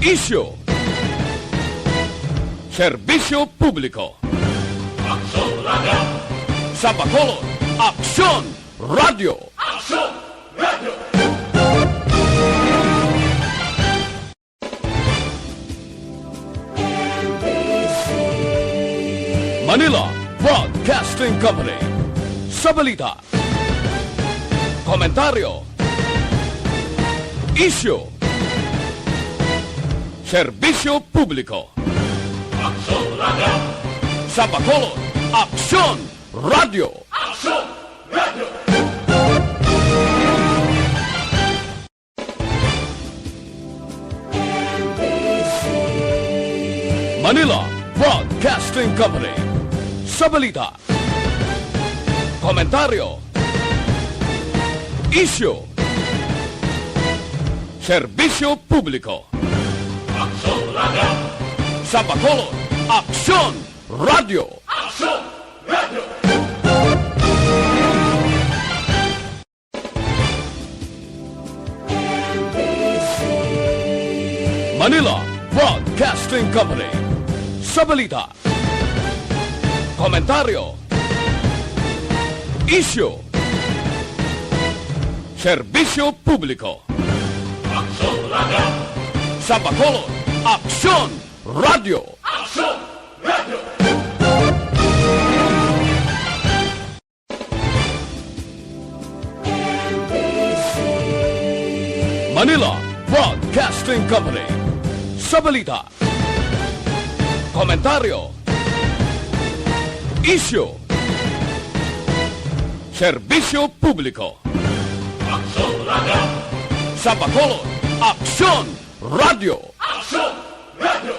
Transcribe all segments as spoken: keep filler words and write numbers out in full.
Isyu. Serbisyo publiko. Aksyon Radio. Sa Bacolod, Aksyon Radio. Aksyon Radio. Manila Broadcasting Company. Sa balita, komentaryo, isyu, serbisyo publiko. Aksyon Radio. Sa Bacolod, Aksyon Radio. Aksyon Radio. Manila Broadcasting Company. Sa balita, komentaryo, isyu, serbisyo publiko. Aksyon Radio. Sa Bacolod, Aksyon Radio. Aksyon Radio. Manila Broadcasting Company. Sa balita, komentaryo, isyu, serbisyo publiko. Aksyon Radio. Sa Bacolod, Aksyon Radio. Aksyon Radio. Manila Broadcasting Company. Sa balita, komentaryo, isyu, serbisyo publiko. Aksyon Radio. Sa Bacolod, Aksyon Radio. Aksyon Radio.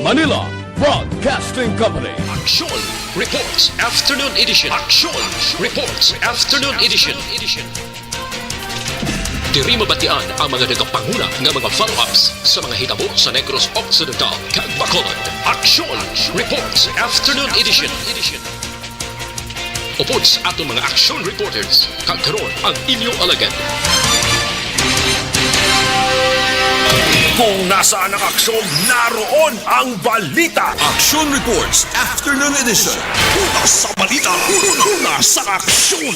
Manila Broadcasting Company. Aksyon Reports Afternoon Edition. Aksyon Reports Afternoon Edition. Diri mabatian ang mga nagapanguna nga mga follow-ups sa mga hitabo sa Negros Occidental kag Bacolod. Aksyon Reports Afternoon Edition. Upod sa aton mga aksyon reporters, kag karon ang inyo alagad. Kung nasaan ang aksyon, naroon ang balita. Action Reports Afternoon Edition. Una sa balita, una sa aksyon.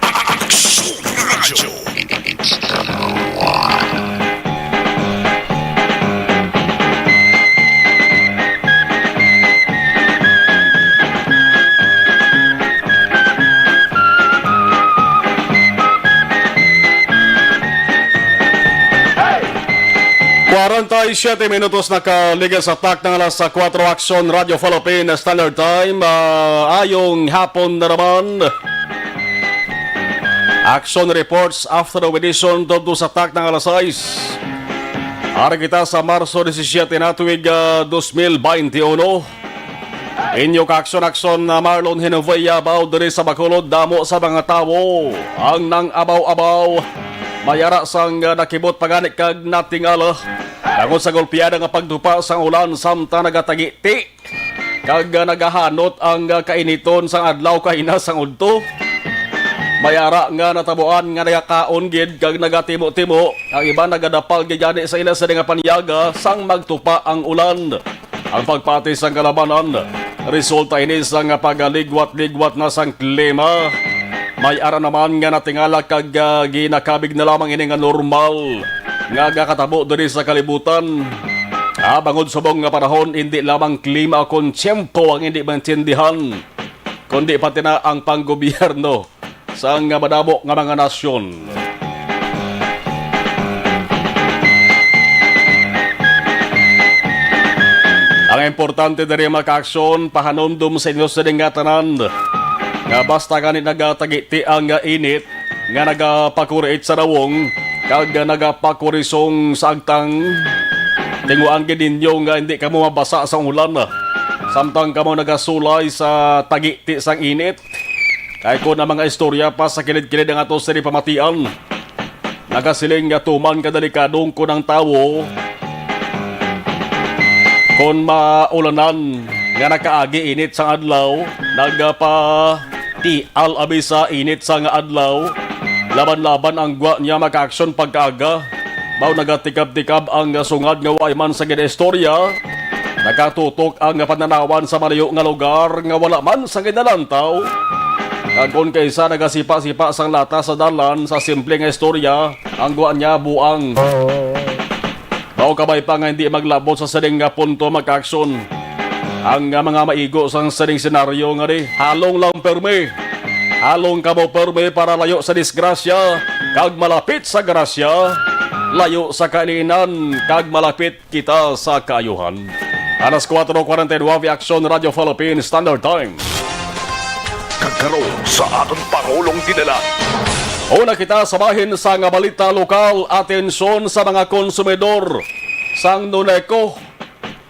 Aksyon Radyo. Kwarenta y siete minutos nakaligas sa takna nga alas kuwatro, Aksyon Radyo Philippine Standard Time. Ah, ayong hapon na naman. Action Reports Afternoon Edition, tubtob sa takna nga alas sais. Ari kita sa Marso disisiete na tuig, ah, dos mil baynte uno. Inyo ka-aksyon-aksyon na Marlon Hinovea, baw diri sa Bacolod, damo sa mga tawo ang nang-abaw-abaw. May ara sang, ah, nakibot pa gani kag natingala tungod sa gulpiada nga pagtupa sang ulan samtang nagatagiti kag, ah, nagahanot ang, ah, kainiton sang adlaw kaina sang udto. May ara nga natabuan nga nagakaon gid kag nagatimo-timo. Ang iban nagadapal gid gani sa ila sini nga panyaga sang magtupa ang ulan. Ang pagpati sang kalabanan, resulta ini sang pagaligwat-ligwat na sang klima. May ara naman nga natingala kag, ah, ginakabig na lamang ini nga normal nga gakatabo diri sa kalibutan. Ah, bangod subong nga panahon, indi lamang klima kon tiyempo ang indi maintindihan, kundi pati na ang panggobyerno sang madamo nga mga nasyon. Ang importante diri, mga kaaksyon, pahanumdom sa inyo sining nga tanan nga basta gani nagatagiti ang init nga nagapakuriit sa nawong kag nagapakurisong sa agtang, tinguhaan gid ninyo nga indi kamo mabasa sa ulan samtang kamo nagasulay sa tagiti sang init. Kay kon ang mga istorya pa sa kilid-kilid ang ato sini pamatian, nagasiling nga tuman ka delikado kon ang tawo kon maulanan, nga nakaagi init sang adlaw, nagapatial abi sa init sang adlaw. Laban-laban ang gwa niya makaaksyon pagkaaga. Mao nagatikab-tikab ang sungad nga wala man sa ginaistorya. Nakatutok ang pananawan sa malayo nga lugar nga wala man sa ginalantaw. Kag kon kaisa nagasipa-sipa sang lata sa dalan sa simple nga istorya, ang gwa niya buang. Mao kabay pa nga hindi maglabot sa sining nga punto makaaksyon ang, ah, mga maigo sang sining senaryo nga di halong lang permi. Halong kamo permi para layo sa disgrasya kag malapit sa grasya, layo sa kailinan kag malapit kita sa kaayuhan. Alas kuwatro kuwarenta y nuwebe, Aksyon Radio Philippine Standard Time. Kag karon sa aton Pangulong Dinala. Una kita sa bahin sa nga balita lokal, atensyon sa mga konsumidor sang Nuneco,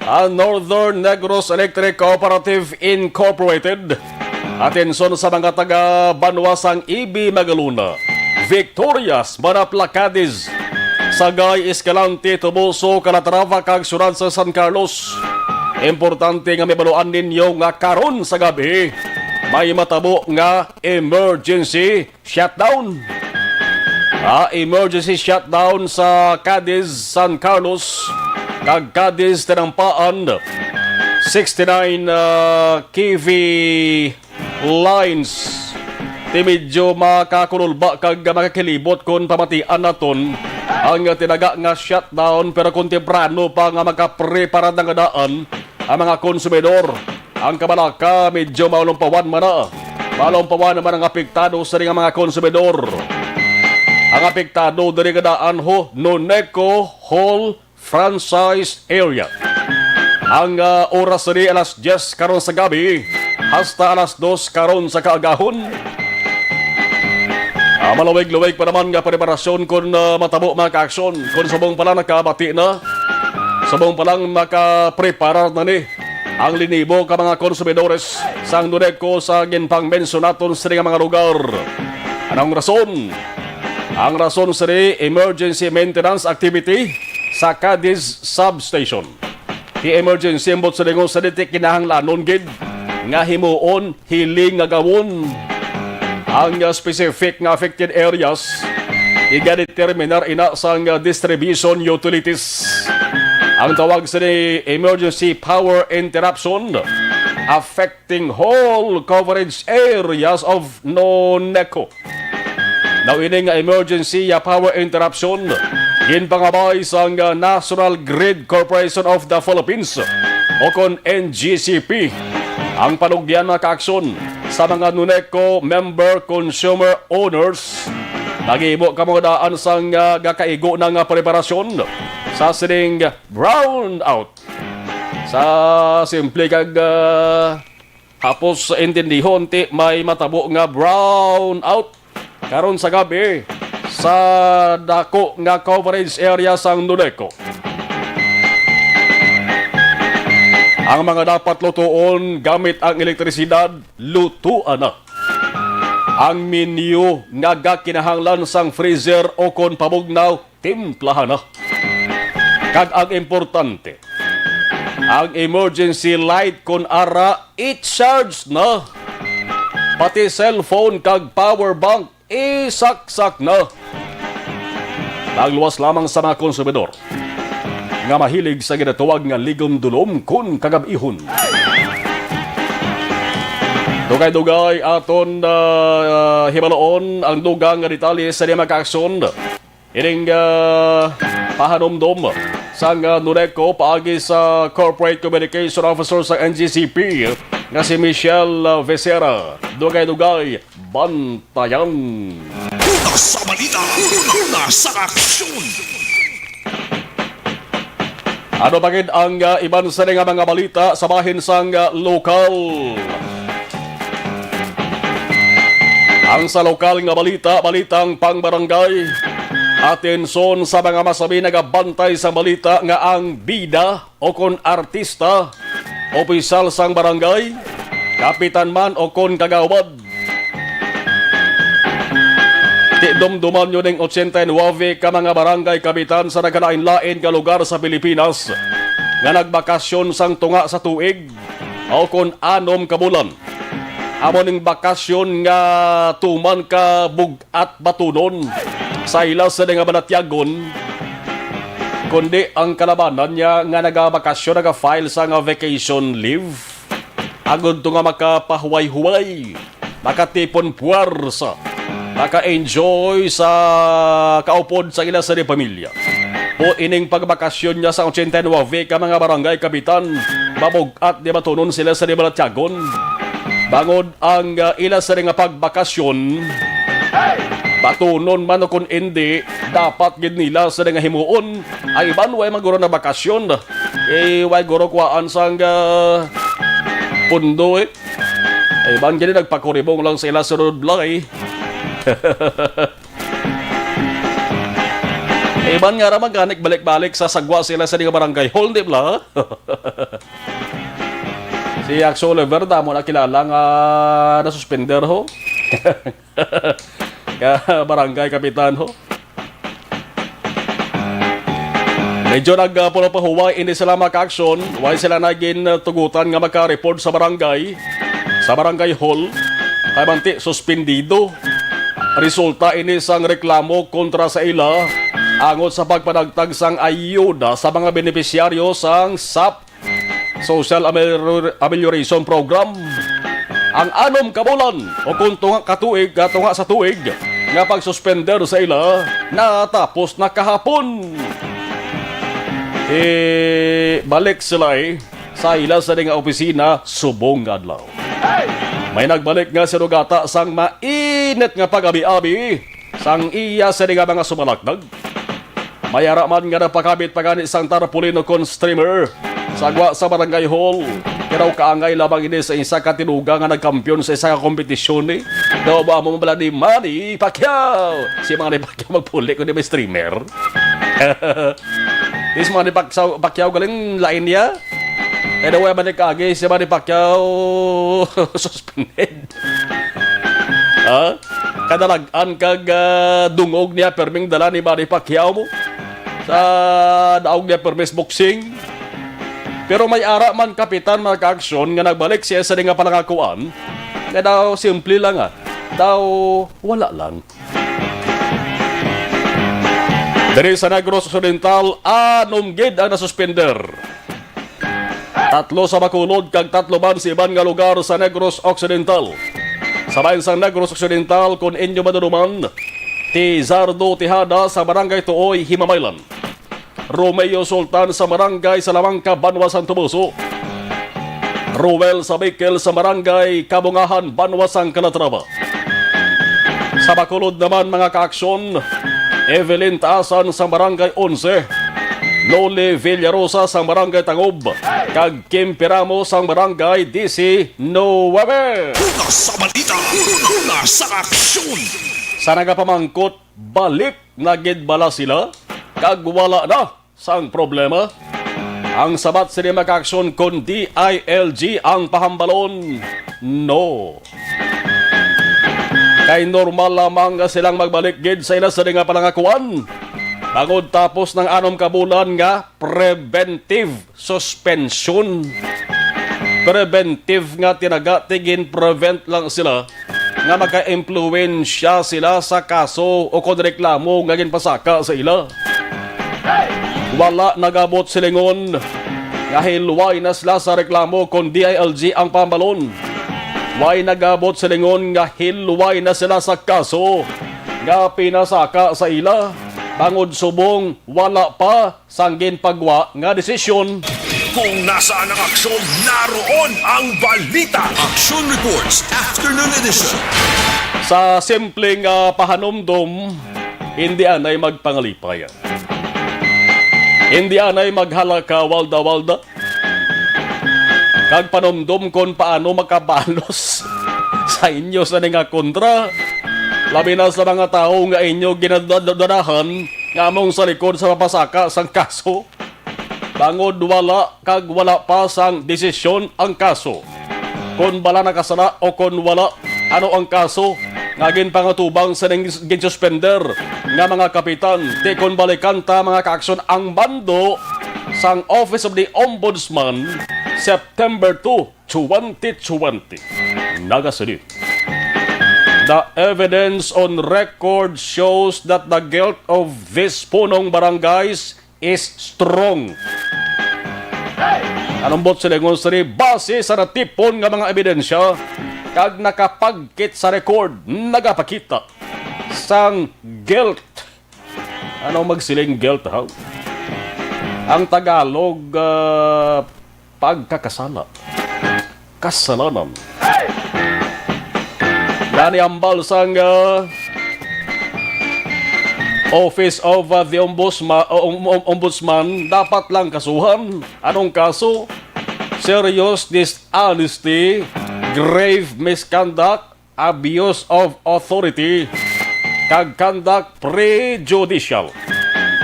ang Northern Negros Electric Cooperative Incorporated. Atensyon sa mga taga banwa sang Ibi Magalona, Victorias, Manapla, Cadiz, Sagay, Escalante, Toboso, Calatrava, kag Suransa, San Carlos. Importante nga mabaluan ninyo nga karon sa gabi may matabo nga emergency shutdown. Ah, emergency shutdown sa Cadiz, San Carlos, kag Cadiz, Tinampaan, sixty-nine, ah, K V lines. Ti medyo makakululba kag makakilibot kon pamatian naton ang tinaga nga shutdown, pero kon temprano pa nga makaprepara na nga daan ang mga konsumidor. Ang kabalaka medyo malumpawan man na. Malumpawan naman ang apektado sa mga konsumidor. Ang apektado diri nga daan ho, Nuneco Hall Franchise Area. Ang, ah, oras diri alas diyes karon sa gabi hasta alas dos karon sa kaagahon. Ah, malawig-lawig pa naman nga preparasyon kon, ah, matabo mga kaaksyon. Kon subong pa lang nakabati na, subong pa lang makapreparar na ni ang linibo ka mga konsumidores sang Nuneco sa ginpangmensyon naton sini nga mga lugar. Anong rason? Ang rason sini, emergency maintenance activity sa Cadiz Substation. Ti emergency ambot sa lingon sa diti kinahanglanon gid nga himuon, hiling nga gawon ang, uh, specific nga affected areas. Igadeterminar ina sang, uh, distribution utilities. Ang tawag sini emergency power interruption affecting whole coverage areas of Nuneco. Now, ini nga emergency, ah, power interruption ginpangabay sang, ah, National Grid Corporation of the Philippines o kon N G C P. Ang panugyan, mga kaaksyon, sa mga Nuneco member consumer owners, naghimo kamo daan sang, ah, gakaigo na nga preparasyon sa sining brownout. Sa simple kag, ah, hapos intindihon, ti may matabo nga brown out karon sa gabi sa dako nga coverage area sang Nuneco. Ang mga dapat lutuon gamit ang elektrisidad, lutuan na. Ang menu nga gakinahanglan sang freezer o kon pabugnaw, timplahan na. Kag ang importante, ang emergency light kon ara, i-charge na. Pati cellphone kag power bank, isaksak na. Nagluwas lamang sa mga konsumidor nga mahilig sa ginatawag nga ligom-dulom kon kagab-ihon. Dugay-dugay aton, ah, hibaloon ang dugang nga detalye sa mga kaaksyon. Ining, ah, pahanumdom sang, ah, Nuneco paagi sa Corporate Communication Officer sa N G C P nga si Michelle, ah, Becerra. Dugay-dugay, bantayan. Una sa balita, una sa aksyon. Ano pa gid ang, ah, iban sa nga mga balita sa bahin sang, ah, lokal? Ang sa lokal nga balita, balitang pangbarangay. Atensyon sa mga masabi nagabantay sa balita nga ang bida o kon artista, opisyal sang barangay, kapitan man o kon kagawad. Ti dumduman nyo ning ochenta y nuwebe ka mga barangay kapitan sa nagkalain-lain nga lugar sa Pilipinas nga nagbakasyon sang tunga sa tuig. o kon anom ka bulan. Amo ning bakasyon nga tuman ka bug-at batunon sa ila sa nga balatyagon, kundi ang kalabanan niya nga nagabakasyon, naga-file sa nga vacation leave, agud to nga makapahuway-huway, makatipon puwersa, maka-enjoy sa kaupod sa ila sa di pamilya. O ining pagbakasyon niya sa ochenta y nuebe ka mga barangay kapitan, mabug-at di batunon sila sa di balatyagon. Bangod ang, ah, ila sa nga pagbakasyon, batunon man o kon indi, dapat gid nila sa nga himuon. Ay iban, way man guro na bakasyon. Eh, way guro kuwaan sang, ah, pundo, eh. Ay iban gid nagpakuribong lang sa ila sa balay. Iban nga ra man gani balik-balik sa sagwa sila sa di nga barangay hall, di bala? Si Axel Oliver, damo na kilala nga nasuspender, ho. Ka barangay kapitan, ho. Medyo nagpulapahuway ini sila makaaksyon. Way sila na gintugutan nga maka-report sa barangay, sa barangay hall. Kay manti, suspendido. Resulta ini sang reklamo kontra sa ila angot sa pagpanagtag sang ayuda sa mga benepisyaryo sang sap, Social Amelior-, Amelioration Program. Ang anom ka bulan o kung tunga ka tuig, ah, tunga sa tuig nga pagsuspender sa ila natapos na kahapon. Eh, balik sila, eh, sa ila sa nga opisina subong nga adlaw. May nagbalik nga sinugata sang mainit nga pag-abi-abi sang iya sa nga mga sumalaknag. May ara man nga nagpakabit pa gani sang tarpaulin o kon streamer sa gwa sa barangay hall. Pero kaangay lamang ini sa isa ka tinuga nga nagkampiyon sa isa ka kompetisyon, eh. Daw ba mo bala ni Manny Pacquiao? Si Manny Pacquiao magpuli ko di may streamer. Is Manny Pacquiao, Pacquiao galing lain niya. Anyway, balik agi si Manny Pacquiao suspended. Ha? Kadalag-an kag, ah, dungog niya perming dala ni Manny Pacquiao mo sa daog niya permis boxing. Pero may ara man kapitan, mga kaaksyon, nga nagbalik siya sa di nga palangakuan nga daw simple lang, ah. Daw wala lang. Diri sa Negros Occidental, anom gid ang nasuspender. Tatlo sa Bacolod kag tatlo man sa iban nga lugar sa Negros Occidental. Sa bahin sang Negros Occidental, kon inyo maduduman, Tizardo Tejada sa Barangay Tuoy, Himamaylan. Romeo Sultan sa Barangay Salamanca, Banwa sang Toboso. Roel Sabikel sa Barangay Kabungahan, Banwa sang Calatrava. Sa Bacolod naman, mga kaaksyon, Evelyn Taasan sa Barangay Onse, Loli Villarosa sa Barangay Tangob, kag Kim Piramo sa Barangay Diecinuebe. Una sa balita, una sa aksyon. Sa nagapamangkot, balik na gid bala sila, kag wala na sang problema? Ang sabat sini, mga kaaksyon, kon D I L G ang pahambalon, no. Kay normal lamang nga silang magbalik gid sa ila sa di nga palangakuan. Bangod tapos ng anom ka bulan nga preventive suspension. Preventive nga tinaga, tigin-prevent lang sila nga maka-impluwensya sila sa kaso o kon reklamo nga ginpasaka sa ila. Wala nagabot silingon nga hilway na sila sa reklamo kon D I L G ang pambalon. Way nagabot silingon nga hilway na sila sa kaso nga pinasaka sa ila, bangod subong wala pa sang ginpagwa nga desisyon. Kung nasaan ang aksyon, naroon ang balita. Action Reports, Afternoon Edition. Sa simpleng, ah, pahanumdom, hindi anay magpangalipay. Hindi anay maghalaka walda-walda kag panumdom kon paano makabalos sa inyo sa nga kontra, labi na sa mga tawo nga inyo ginadadahan nga among sa likod sa papasaka sang kaso. Bangod wala kag wala pa sang desisyon ang kaso, kon bala nakasala o kon wala, ano ang kaso nga ginpangatubang sa ning ginsuspender nga mga kapitan? Ti kon balikan ta, mga kaaksyon, ang mando sang Office of the Ombudsman, September two, twenty twenty. Nagasiling, "The evidence on record shows that the guilt of these punong barangays is strong." Ang Ombudsman silingon sini, base sa natipon nga mga ebidensya kag nakapagkit sa record, nagapakita sang guilt. Ano magsiling guilt, ha? Ang Tagalog, ah, pagkakasala. Kasalanan. Gani, hambal sang, ah, Office of, ah, the Ombudsman, o, Om-, Om-, Ombudsman, dapat lang kasuhan. Anong kaso? Serious dishonesty, grave misconduct, abuse of authority, kag conduct prejudicial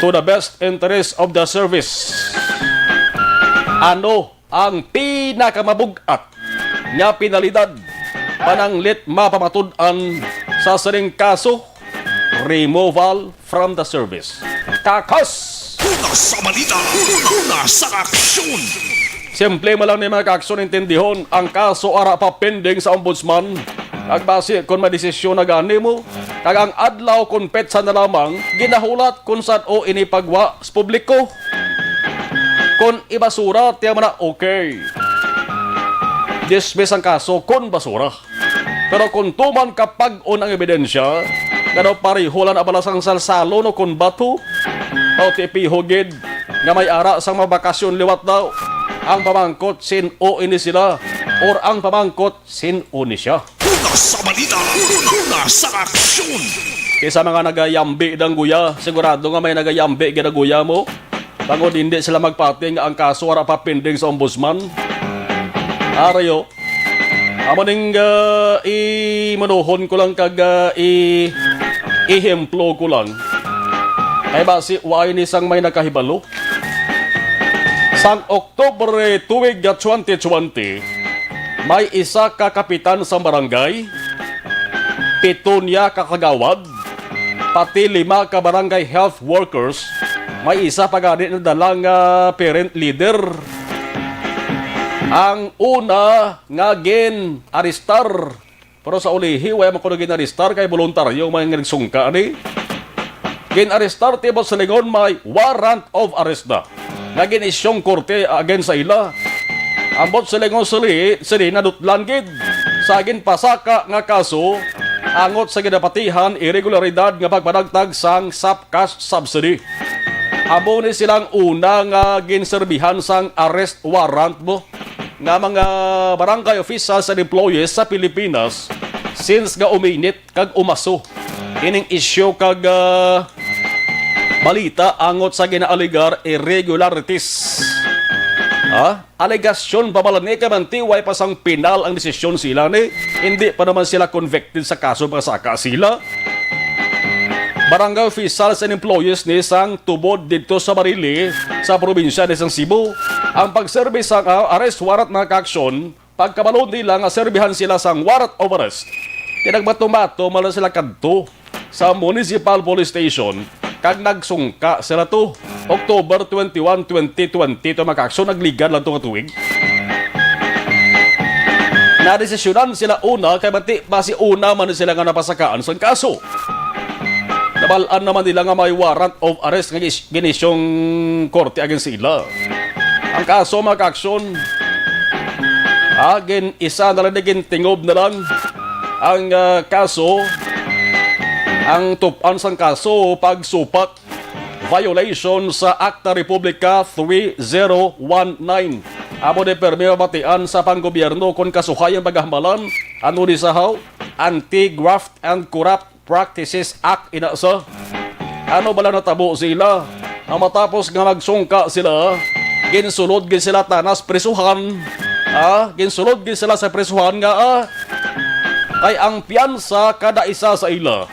to the best interest of the service. Ano ang pinakamabug-at nga penalidad pananglit mapamatud-an sa sining kaso? Removal from the service. Kakas! Una sa balita, una sa aksyon. Simple man lang ni mga kaaksyon intindihon, ang kaso ara pa pending sa Ombudsman. Kag basi kon may desisyon na gani mo, kag ang adlaw kon petsa na lamang, ginahulat kon san-o ini pagwa sa publiko. Kon ibasura, tiya man na, okay. Dismiss ang kaso kon basura. Pero kon tuman ka pag-on ang ebidensya, nga daw pareho lang na bala sang salsalon o kon bato, o tipiho gid nga may ara sang mga bakasyon liwat daw. Ang pamangkot, sin-o ini sila, or ang pamangkot, sin-o ni siya? Una sa balita, una sa aksyon. Kay sa mga nagayambi dang guya, sigurado nga may nagayambi gid ang guya mo. Bangod hindi sila magpati nga ang kaso wala pa pending sa ombudsman. Arayo, amo ning, ah, imanuhon ko lang kag, ah, i-, ehemplo ko lang. Kay basi, wa ini sang may nakahibalo. Sang Oktubre tuig nga twenty twenty, may isa ka kapitan sang barangay, pito niya ka kagawad, pati lima ka barangay health workers, may isa pa gani nadala nga parent leader. Ang una nga gin-arestar, pero sa ulihi, wala man kuno gin-arestar kay boluntaryo man nga nagsungka ni. Gin-arestar tibot sa lingon may warrant of arrest na nga gin-isyong korte against sa ila. Ambot sa lingon sili, sili nadutlan gid sa ginpasaka nga kaso angot sa ginapatihan irregularidad nga pagpanagtag sang SAP cash subsidy. Amo ni silang una nga ginserbihan sang arrest warrant mo nga mga barangay officials and employees sa Pilipinas since nga uminit kag umaso ining isyu kag, ah, balita angot sa ginaalegar irregularities. Ha? Alegasyon pa bala ni kay mantiway pa sang penal ang desisyon sila ni. Hindi pa naman sila convicted sa kaso, pasaka sila. Barangay officials and employees ni sang tubod didto sa Marili, sa probinsya ni sang Cebu, ang pagserbi sang, ah, arrest warrant, mga kaaksyon, pagkabalo nila nga serbihan sila sang warrant of arrest. Kay nagbato-bato man lang sila kadto sa Municipal Police Station kag nagsungka sila to. October twenty-one, twenty twenty to, mga kaaksyon, nagligad lang to nga tuig. Nadesisyonan sila una kay bati-, basi una man sila nga napasakaan sang kaso. Nabal-an naman nila nga may warrant of arrest nga gis-, gin-isyong korte against sa ila. Ang kaso, mga kaaksyon, ah, gin-, isa na lang, gintingob na lang ang, ah, kaso. Ang tup-an sang kaso, pagsupak, violation sa Akta Republika three zero one nine. Amo ni permi mabatian sa panggobyerno kon kasuhay ang pagahamalan, ano ni sahaw, anti-graft and corrupt Practices Act, ina sa. Ano bala natabo sa ila? Ang matapos nga magsungka sila, ginsulod gid sila tanas prisuhan. Ah, ginsulod gid sila sa prisuhan nga, ah, kay ang piyansa kada isa sa ila.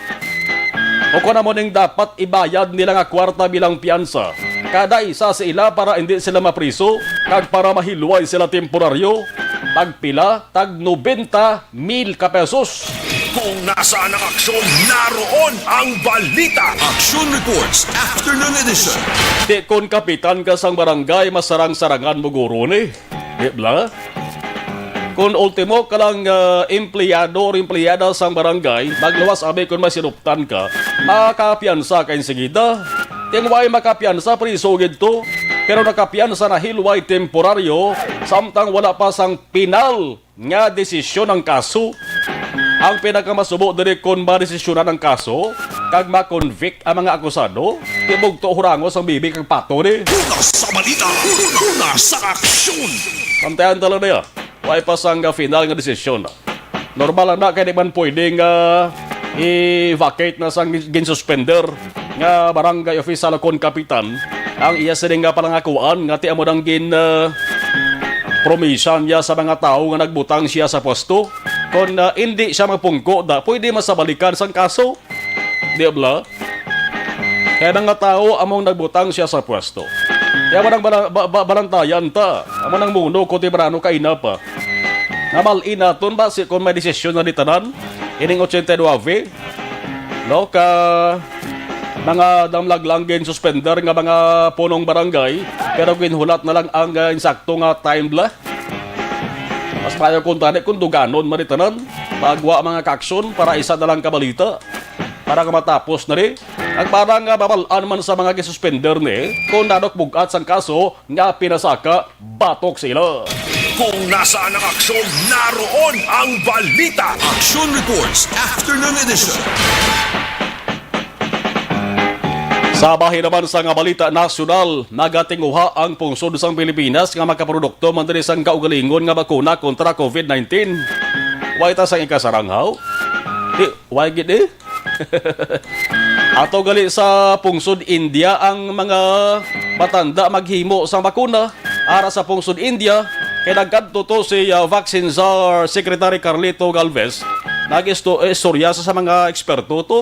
O kon amo ning dapat ibayad nila nga kwarta bilang piyansa, kada isa sa ila para hindi sila mapriso kag para mahilway sila temporaryo, tagpila, tag nobenta mil ka pesos. Kung nasaan ang aksyon, naroon ang balita. Action Reports, Afternoon Edition. Di kon kapitan ka sang barangay, masarang-sarangan mo guro ni. Di bala? Kung ultimo ka lang, ah, empleyado or empleyada sang barangay, magluwas abi kung may sinuptan ka, makapiyansa ka enseguida. Kung way makapiyansa, priso gid to. Pero nakapiyansa na hilway temporaryo, samtang wala pa sang pinal nga desisyon ang kaso. Ang pinakamasubo diri, kon madesisyonan ang kaso kag ma-convict ang mga akusado, tibugto hurangos ang bibi kag pato ni. Una sa balita, una sa aksyon. Pantayan talaga niya. Way pa sang, ah, final nga desisyon. Normal na kay di man pwede nga i-vacate na sang ginsuspender nga barangay official kon kapitan ang iya sini nga palangakuan nga ti amo nang gin, ah, promisya niya sa mga tawo nga nagbutang siya sa pwesto. Kon, ah, indi siya mapungko, da pwede masabalikan sang kaso. Di bala? Kaya mga tawo among nagbutang siya sa pwesto. Kaya mo nang bala- ba- ba- balantayan ta. Amo nang muno ko ti brano kaina pa. Nga mal-in naton ba si kon may desisyon na di tanan? Ining ochenta y nuebe, no? Ka mga damlag lang gin suspender nga mga punong barangay, pero ginhulat na lang ang, ah, insakto nga time bala. Mas maayo kung tani kung duganon man ni tanan, pagwa mga kaaksyon para isa na lang ka balita, para nga matapos na ni. Ang para nga mabal-an man sa mga gisuspender ni kung nanok bugat sang kaso nga pinasaka batok sila. Kung nasaan ang aksyon, naroon ang balita. Action Reports, Afternoon Edition. Sa bahin naman sa nga balita nasyonal, nagatinguha ang pungsod sang Pilipinas nga makaprodukto man diri sang kaugalingon nga bakuna kontra covid nineteen. Way ta sang ikasaranghaw? Di, way gid eh. Ato gali sa pungsod India ang mga matanda maghimo sang bakuna ara sa pungsod India, kay nagkadto to si, ah, Vaccine Czar Secretary Carlito Galvez. Nag-isto-, istorya sa, sa mga eksperto to.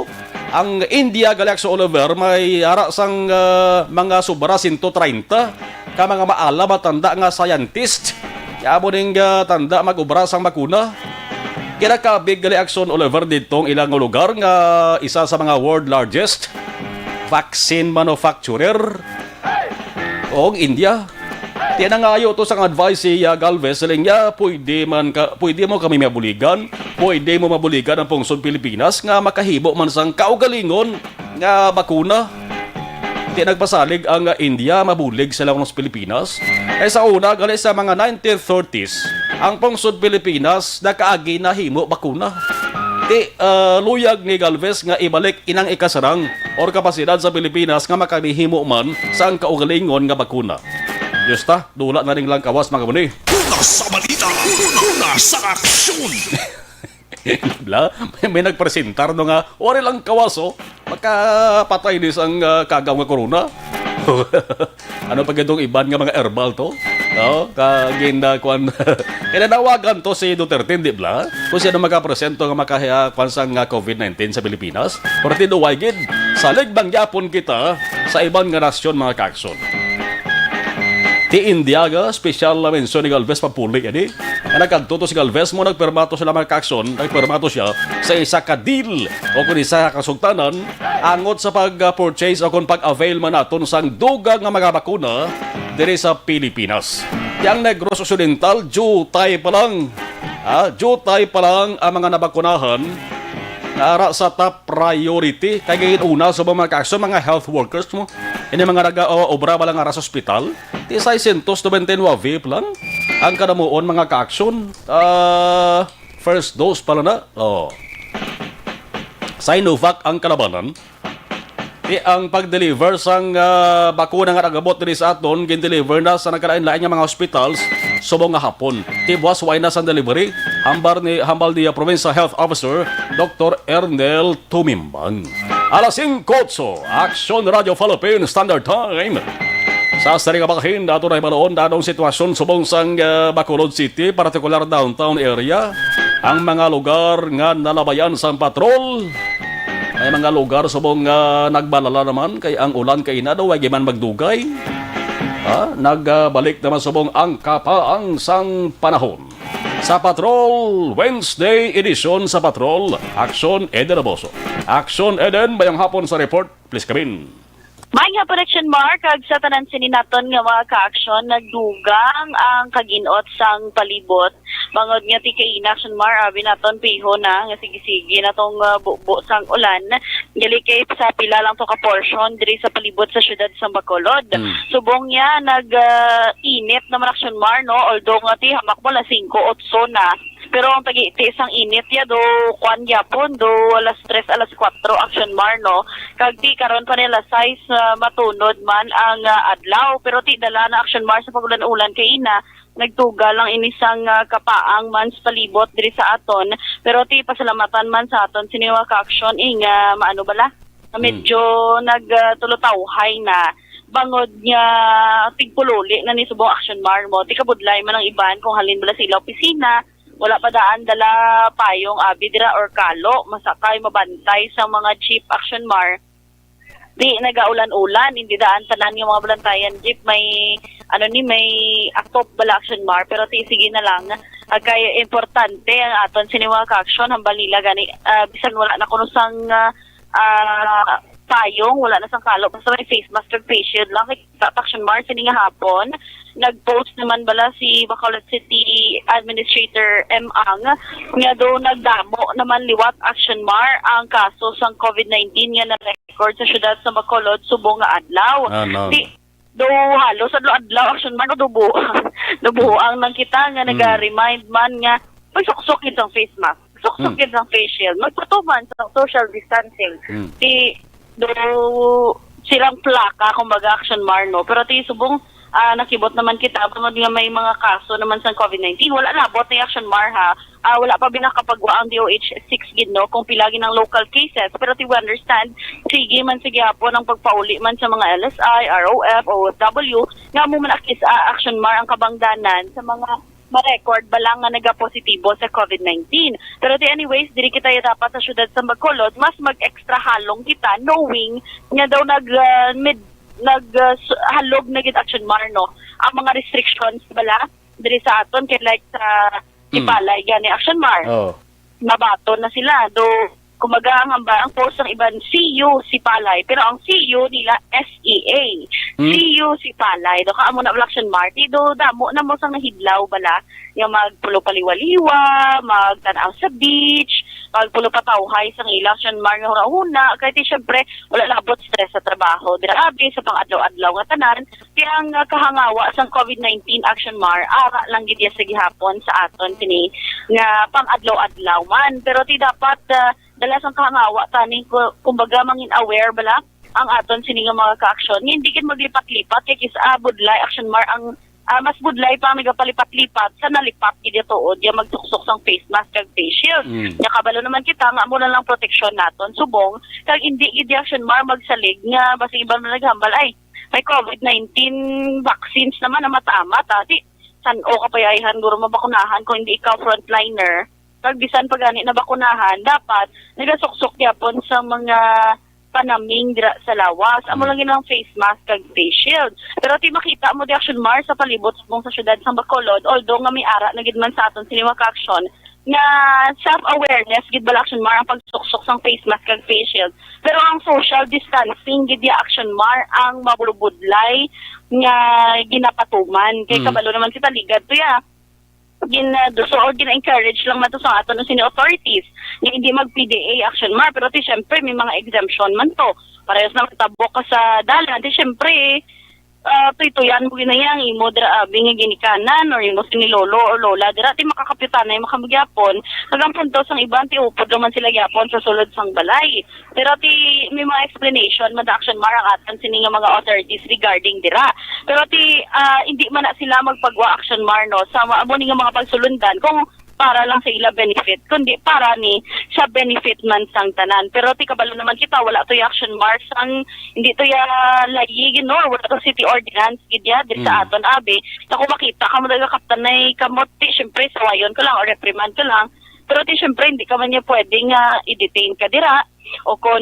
Ang India, gali, Aksyon Oliver, may ara sang, ah, mga sobra sento treinta ka mga maalam matanda nga scientist. Kaya mo ning, ah, tanda mag-obra sang bakuna. Kinakabig gali, Aksyon Oliver, didto ang ilang lugar nga isa sa mga world largest vaccine manufacturer. O ang India. Tiyan, nangayo to sang advice si, ah, Galvez, siling niya, pwede man ka, pwede mo kami mabuligan, pwede mo mabuligan ang pungsod Pilipinas nga makahimo man sang kaugalingon nga bakuna. Tiyan, nagpasalig ang, ah, India, mabulig sila kuno sa Pilipinas. Kay sa una, gali sa mga nineteen thirties, ang pungsod Pilipinas nakaagi na himo bakuna. Ti, ah, luyag ni Galvez nga ibalik inang ikasarang or kapasidad sa Pilipinas nga makahimo man sang kaugalingon nga bakuna. Diyos ta, dula na ning langkawas, mga muni. Una sa balita, una sa aksyon. Bla, may, may nagpresentar no nga, wari lang kawas, oh. Makapatay ni sang, ah, kagaw nga corona. Ano pa gitong iban nga mga herbal to? No? Kagin na kwan. Kinanawagan to si Duterte, di bla? Kung sino makapresento nga maka, ah, kwan sang, ah, covid nineteen sa Pilipinas. Pero tinuway gid, salig bang yapon kita sa iban nga nasyon, mga kaaksyon. Ti India ga, special na mention ni Galvez Pampuli, ani? Nga nagkadto to si Galvez mo, nagpirma to sila, mga kaaksyon, nagpirma to siya sa isa ka deal o kung isa ka kasugtanan angot sa pag-purchase o kung pag-avail man naton sang dugang nga mga bakuna diri sa Pilipinas. Yang Negros Occidental, jutay pa lang. Ah, jutay pa lang ang mga nabakunahan. Ara sa top priority kay gayon una sa mga kaaksyon, mga health workers mo. Ini mga naga-, o, obra ba lang ara sa ospital? Ti seiscientos noventa y nueve pa lang ang kanamuon, mga kaaksyon. Ah, first dose pala na. Oh. Sinovac ang kalabanan. Ti ang pag-deliver sang, ah, bakuna nga nagabot diri sa aton, gin-deliver na sa nagkalain-lain nga mga hospitals subong nga hapon. Ti buwas way na sang delivery, hambal ni, hambal ni, ah, Provincial Health Officer Doktor Ernel Tumimbang. Alas singko otso, Aksyon Radio Philippine Standard Time. Sa sari nga bahin, ato na hibaluon na anong sitwasyon subong sang, ah, Bacolod City, partikular downtown area. Ang mga lugar nga nalabayan sang patrol, may mga lugar subong nga nagbalala naman kay ang ulan kay ina daw way man magdugay. Ha? Nagbalik naman subong ang kapaang sang panahon. Sa Patrol, Wednesday edition sa Patrol, Aksyon Eden Aboso. Aksyon Eden, mayong hapon sa report, please come in. May Nga production, Mar, kag sa tanan sini naton nga mga ka-aksyon, nagdugang ang kaginot sang palibot. Bangod nga ti kaina, Action Mar, abi naton piho na nga sige-sige na tong, ah, bubo sang ulan. Gali kay sa pila lang to ka portion diri sa palibot sa siyudad sa Bacolod. Hmm. Subong niya, nag, ah, init naman, Action Mar, no? Although nga ti hamak mo la singko, otso na. Pero ang tagi-, ti sang init ya do, kwan gyapon, do alas tres, alas kuwatro, Action Mar, no? Kag ti karon pa nila sais, ah, matunod man ang, ah, adlaw. Pero ti dala na, Action Mar, sa pag-ulan-ulan kay ina, nagtuga lang ini sang, ah, kapaang man sa palibot diri sa aton. Pero ti pasalamatan man sa aton sini mga ka-aksyon, eh, nga maano bala? Nga Hmm. medyo nag, ah, tulutawhay na bangod nga tigpululi na ni subong, Action Mar, mo. Ti kabudlay man ang iban kung halin bala sa ila opisina, wala pa daan dala payong abi dira or kalo, masakay, mabantay sa mga jeep, Action Mar. Di nagaulan-ulan, hindi daan tanan nga mga balantayan jeep may, ano ni, may atop bala, Action Mar, pero ti sige na lang. Ah, kay importante ang aton sini mga ka-aksyon, hambal nila gani, ah, bisan wala na kuno sang, ah, ah, payong, wala na sang kalo, basta may face mask kag face shield lang. Kay sa Action Mar sini nga hapon, nag-post naman bala si Bacolod City Administrator M. Ang nga do nagdamo naman liwat, Action Mar, ang kaso sang covid nineteen nga na-record sa siyudad sa Bacolod subong nga adlaw. Ah, no. Di, do halos adlaw-adlaw, Action Mar, no, dubo. Dubo ang nang kita nga Hmm. naga-remind man nga magsuksok gid sang face mask, suksok Hmm. gid sang face shield, magpatuman sa social distancing. Hmm. Di do silang plaka, kumbaga, Action Mar, no? Pero ti subong, ah, nakibot naman kita, bangod nga may mga kaso naman sang covid nineteen. Wala nabot ni, Action Mar, ha. Ah, wala pa binakapagwa ang D O H six gid, no, kung pila gid ang local cases. Pero ti we understand, sige man sa gihapon ang pagpauli man sa mga L S I, R O F, O F W, nga amo man akis, ah, Action Mar, ang kabangdanan sa mga ma-record ba lang nga nagapositibo sa covid nineteen. Pero ti anyways, diri kita ya dapat sa siyudad sa Bacolod, mas mag-extra halong kita, knowing nga daw nag, ah, med-, nag, ah, su-, halog na gid, Action Mar, no, ang mga restrictions bala diri sa aton, kay like sa Hmm. Sipalay gani, Action Mar. Oh. Nabaton na sila. Do, kumbaga, ang, ang, ang post sang iban, C U Sipalay, pero ang C U nila, S E A. Hmm. C U Sipalay. Do, kaamo na, Action Mar, ti do damo na mo sang nahidlaw bala, nga magpulo paliwa-liwa, magtan-aw sa beach, magpulo patawhay sang ila, Action Mar, nga hunahuna. Kay ti, syempre, wala labot stress sa trabaho. Grabe, sa pang-adlaw-adlaw nga tanan, ti ang, ah, kahangawa sang covid nineteen, Action Mar, ara lang gid ya sa gihapon sa aton sini nga pang-adlaw-adlaw man. Pero ti dapat, ah, dala sang kahangawa tani, ku-, kumbaga, mangin aware bala ang aton sini nga mga ka-aksyon. Nga hindi gid maglipat-lipat, kay kis-a budlay, Action Mar, ang, ah, mas budlay pa ang nagapalipat-lipat sa nalipat gid ya tuod ya magsuksok sang face mask kag face shield. Mm. Nya kabalo naman kita nga amo na lang proteksyon naton subong, kag hindi gid ya, Action Mar, magsalig nga basi iban man naghambal, ay, may covid nineteen vaccines naman na matamat, ah. Ti, san-o ka pa ya ayhan guro mabakunahan kung hindi ikaw frontliner? Kag bisan pa gani nabakunahan, dapat nagasuksok gyapon sa mga panaming dira sa lawas. Amo Hmm. lang yun ang face mask kag face shield. Pero ti makita mo di, Action Mar, sa palibot subong sa siyudad sang Bacolod, although nga may ara na gid man sa aton sini mga ka-aksyon, nga self-awareness gid bala, Action Mar, ang pagsuksok sang face mask kag face shield. Pero ang social distancing gid ya, Action Mar, ang mabulubudlay nga ginapatuman. Kay Mm. kabalo naman kita, ligad to ya. Gin, ah, do, so, gina-encourage lang man to sa aton sini authorities nga hindi mag-P D A, Action Mar. Pero ti, syempre, may mga exemption man to. Parehas na tabok ka sa dalan. Ti, syempre, ah, tuytuyan mo gid na yang imo dira, abi nga ginikanan or imo sini lolo or lola dira, ti makakapyutanay man kamo gyapon. Kag ang punto sang iban, ti upod naman sila gyapon sa sulod sang balay. Pero ti may mga explanation man, Action Mar, ang atan sini nga mga authorities regarding dira. Pero ti, ah, hindi man na sila magpagwa, Action Mar, no, sa amo ni nga mga pagsulundan kung para lang sa ila benefit, kundi para ni sa benefit man sang tanan. Pero ti kabalo naman kita, wala to ya, Action Mar, sang, hindi to ya layi, no, wala to city ordinance gid ya diri sa Hmm. aton, abi. Sa kung makita ka mo, nagakaptanay ka mo, ti, syempre, sawayon ka lang o reprimand ka lang. Pero ti, syempre, hindi ka man niya pwede nga i-detain ka dira o kon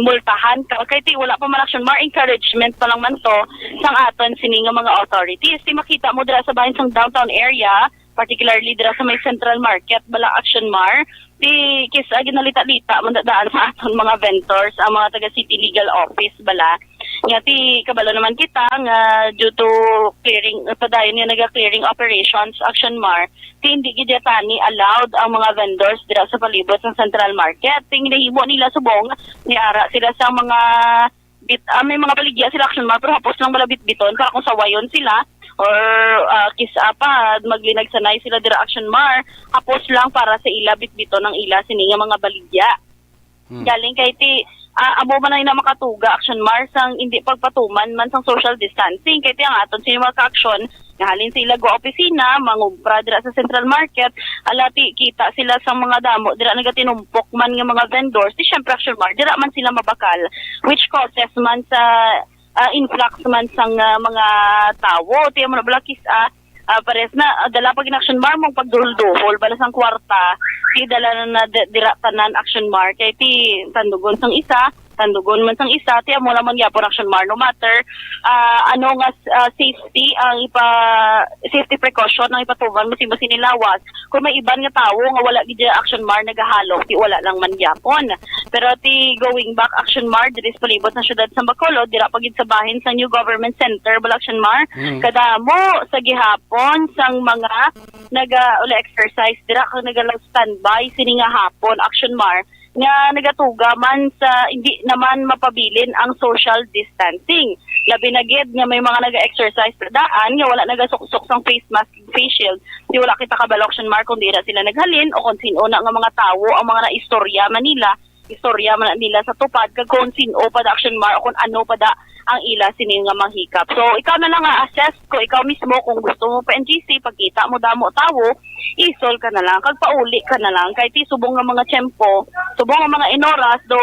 multahan ka. Kay ti, wala pa man, Action Mar, encouragement pa lang man to sang aton sini nga mga authorities. Ti, makita mo dira sa bahin sang downtown area, particularly dira sa may Central Market, bala, Action Mar, ti kis-a ginalita-lita man da-, daan sa aton mga vendors, ang mga taga City Legal Office, bala, Nga ti kabalo naman kita nga due to clearing, padayon nga naga-clearing operations, Action Mar, ti hindi gid tani allowed ang mga vendors dira sa palibot sa Central Market. Ti ginahimo nila subong, niara sila sa mga bit-, ah, may mga baligya sila, Action Mar, pero hapos lang bala bitbiton para kung sawayon sila or, ah, kis-a pa maglinagsanay sila dira, Action Mar, hapos lang para sa ila bitbiton ang ila sini nga mga baligya. Hmm. Galing kay ti, ah, amo man ang ina makatuga, Action Mar, sang hindi pagpatuman man sang social distancing. Kay ti ang aton sini mga ka-aksyon, nga halin sa ila go opisina, mangumpra dira sa Central Market, ala ti kita sila sang mga damo dira nagatinumpok man nga mga vendors. Ti syempre, Action Mar, dira man sila mabakal, which causes man sa, ah, influx man sang, ah, mga tawo. Ti amo na bala kis-a, ah, pares na, ah, dala pa gid, Action Mar, mong pagduhol-duhol bala sang kwarta, ti dala na, na di-, dira tanan, Action Mar, kay ti tandugon sang isa, tandugon man sang isa, ti amo lamang gyapon, Action Mar, no matter, ah, ano nga, ah, safety ang ipa-, safety precaution ang ipatuman mo simo sini lawas. Kung may iban nga tawo nga wala gid, Action Mar, nagahalok, ti wala lang man gyapon. Pero ti going back, Action Mar, diri sa palibot sa siyudad sa Bacolod, dira pa gid sa bahin sa New Government Center, bala, Action Mar, Mm. kadamo sa gihapon sang mga naga-, uli exercise dira kag nagala-standby sini nga hapon, Action Mar, nga nagatuga man sa hindi naman mapabilin ang social distancing. Labi na gid nga may mga naga-exercise sa daan nga wala nagasuksok sang face mask, face shield. Di wala kita kabalo, Action Mar, kung dira sila naghalin o kung sino na nga mga tawo ang mga naistorya man nila, istorya man nila sa tupad, kag kung sino pa da, Action Mar, o kung ano pa da ang ila sini nga manghikap. So, ikaw na lang nga assess ko, ikaw mismo, kung gusto mo pa N G C, pagkita mo damo tawo, isol ka na lang, kag pauli ka na lang. Kay ti subong nga mga tiyempo, subong nga mga inoras, do,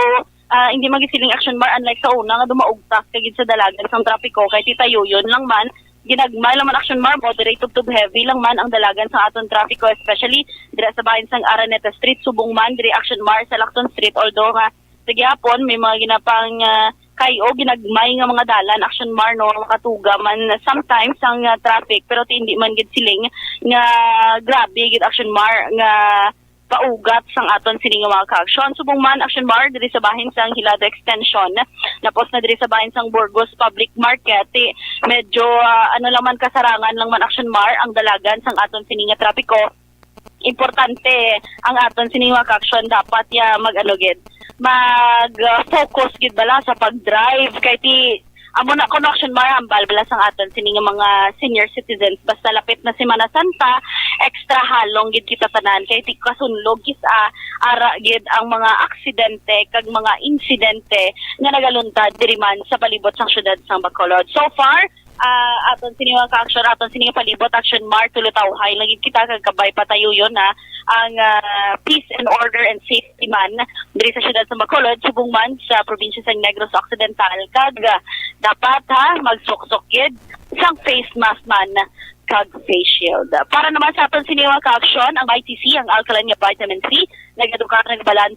ah, hindi man gid siling, Action Mar, unlike sa una nga dumaugtas ka gid sa dalagan sang trapiko, kay ti tayuyon lang man, ginagmay lang man, Action Mar, moderate tubtob heavy lang man ang dalagan sang aton trapiko, especially dira sa bahin sang Araneta Street, subong man diri, Action Mar, sa Lacson Street, although nga sa gihapon may mga ginapang, ah, kay-o ginagmay nga mga dalan, Action Mar, no, makatuga man sometimes ang, ah, traffic, pero ti hindi man gid siling nga grabe gid, Action Mar, nga paugat sang aton sini nga mga kaaksyon. Subong man, Action Mar, diri sa bahin sang Hilado Extension, napos na diri sa bahin sang Burgos Public Market, ti medyo, ah, ano lang man, kasarangan lang man, Action Mar, ang dalagan sang aton sini nga trapiko. Importante ang aton sini nga mga kaaksyon, dapat ya mag-ano gid, mag, ah, focus gid bala sa pag-drive, kay ti amo na kuno, Action Mar, hambal bala sang aton sini nga mga senior citizens, basta lapit na Semana Santa, extra halong gid kita tanan, kay ti kasunlog kis-a ara gid ang mga aksidente kag mga insidente nga nagaluntad diri man sa palibot sang siyudad sang Bacolod. So far, ah, aton sini mga kaaksyon, aton sini nga palibot, Action Mar, tulutawhay lang gid kita kag kabay patayuyon na ang, ah, peace and order and safety man diri sa siyudad sa Bacolod, subong man sa probinsya sa Negros Occidental. Kag, ah, dapat, ha, magsuksok gid sang face mask man kag face shield. Para naman sa aton sini mga kaaksyon, ang I T C, ang alkaline nga vitamin C, nagaduka, nagbalan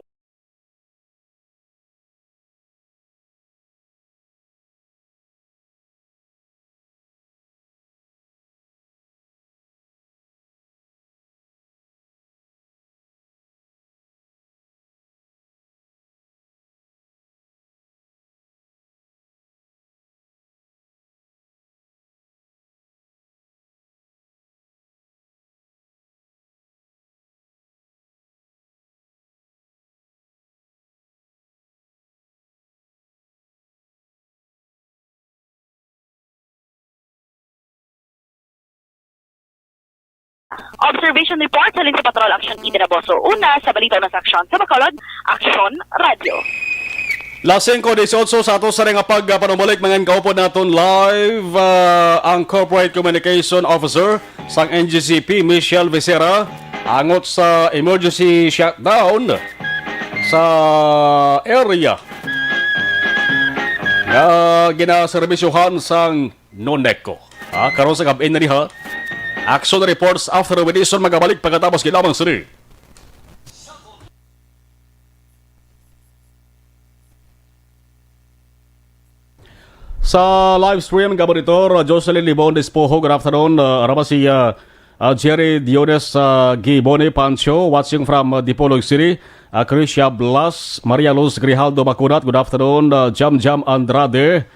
Observation report halin sa Patrol Action Team Dinaboso. Una sa balita, una sa aksyon sa Bacolod, Aksyon Radio. Las singko dieciocho sa ato sa nga pagpanumalik, mga kaupod naton live, ah, ang Corporate Communication Officer sang N G C P, Michelle Becerra, angot sa emergency shutdown sa area nga ginaserbisyohan sang Noneco. Ah, karon sa gab-i na diha, action reports after the edition, magabalik pagkatapos gid lamang sini. Sa live stream, gab-i, Monitor, uh, Jocelyn Libon Despojo, good afternoon. Uh, ara man si, uh, uh, Jerry Diones, uh, Gibone Pancho, watching from, uh, Dipolog City. Uh, Chrisia Blas, Maria Luz Grijaldo Macudat, good afternoon. Uh, Jam Jam Andrade,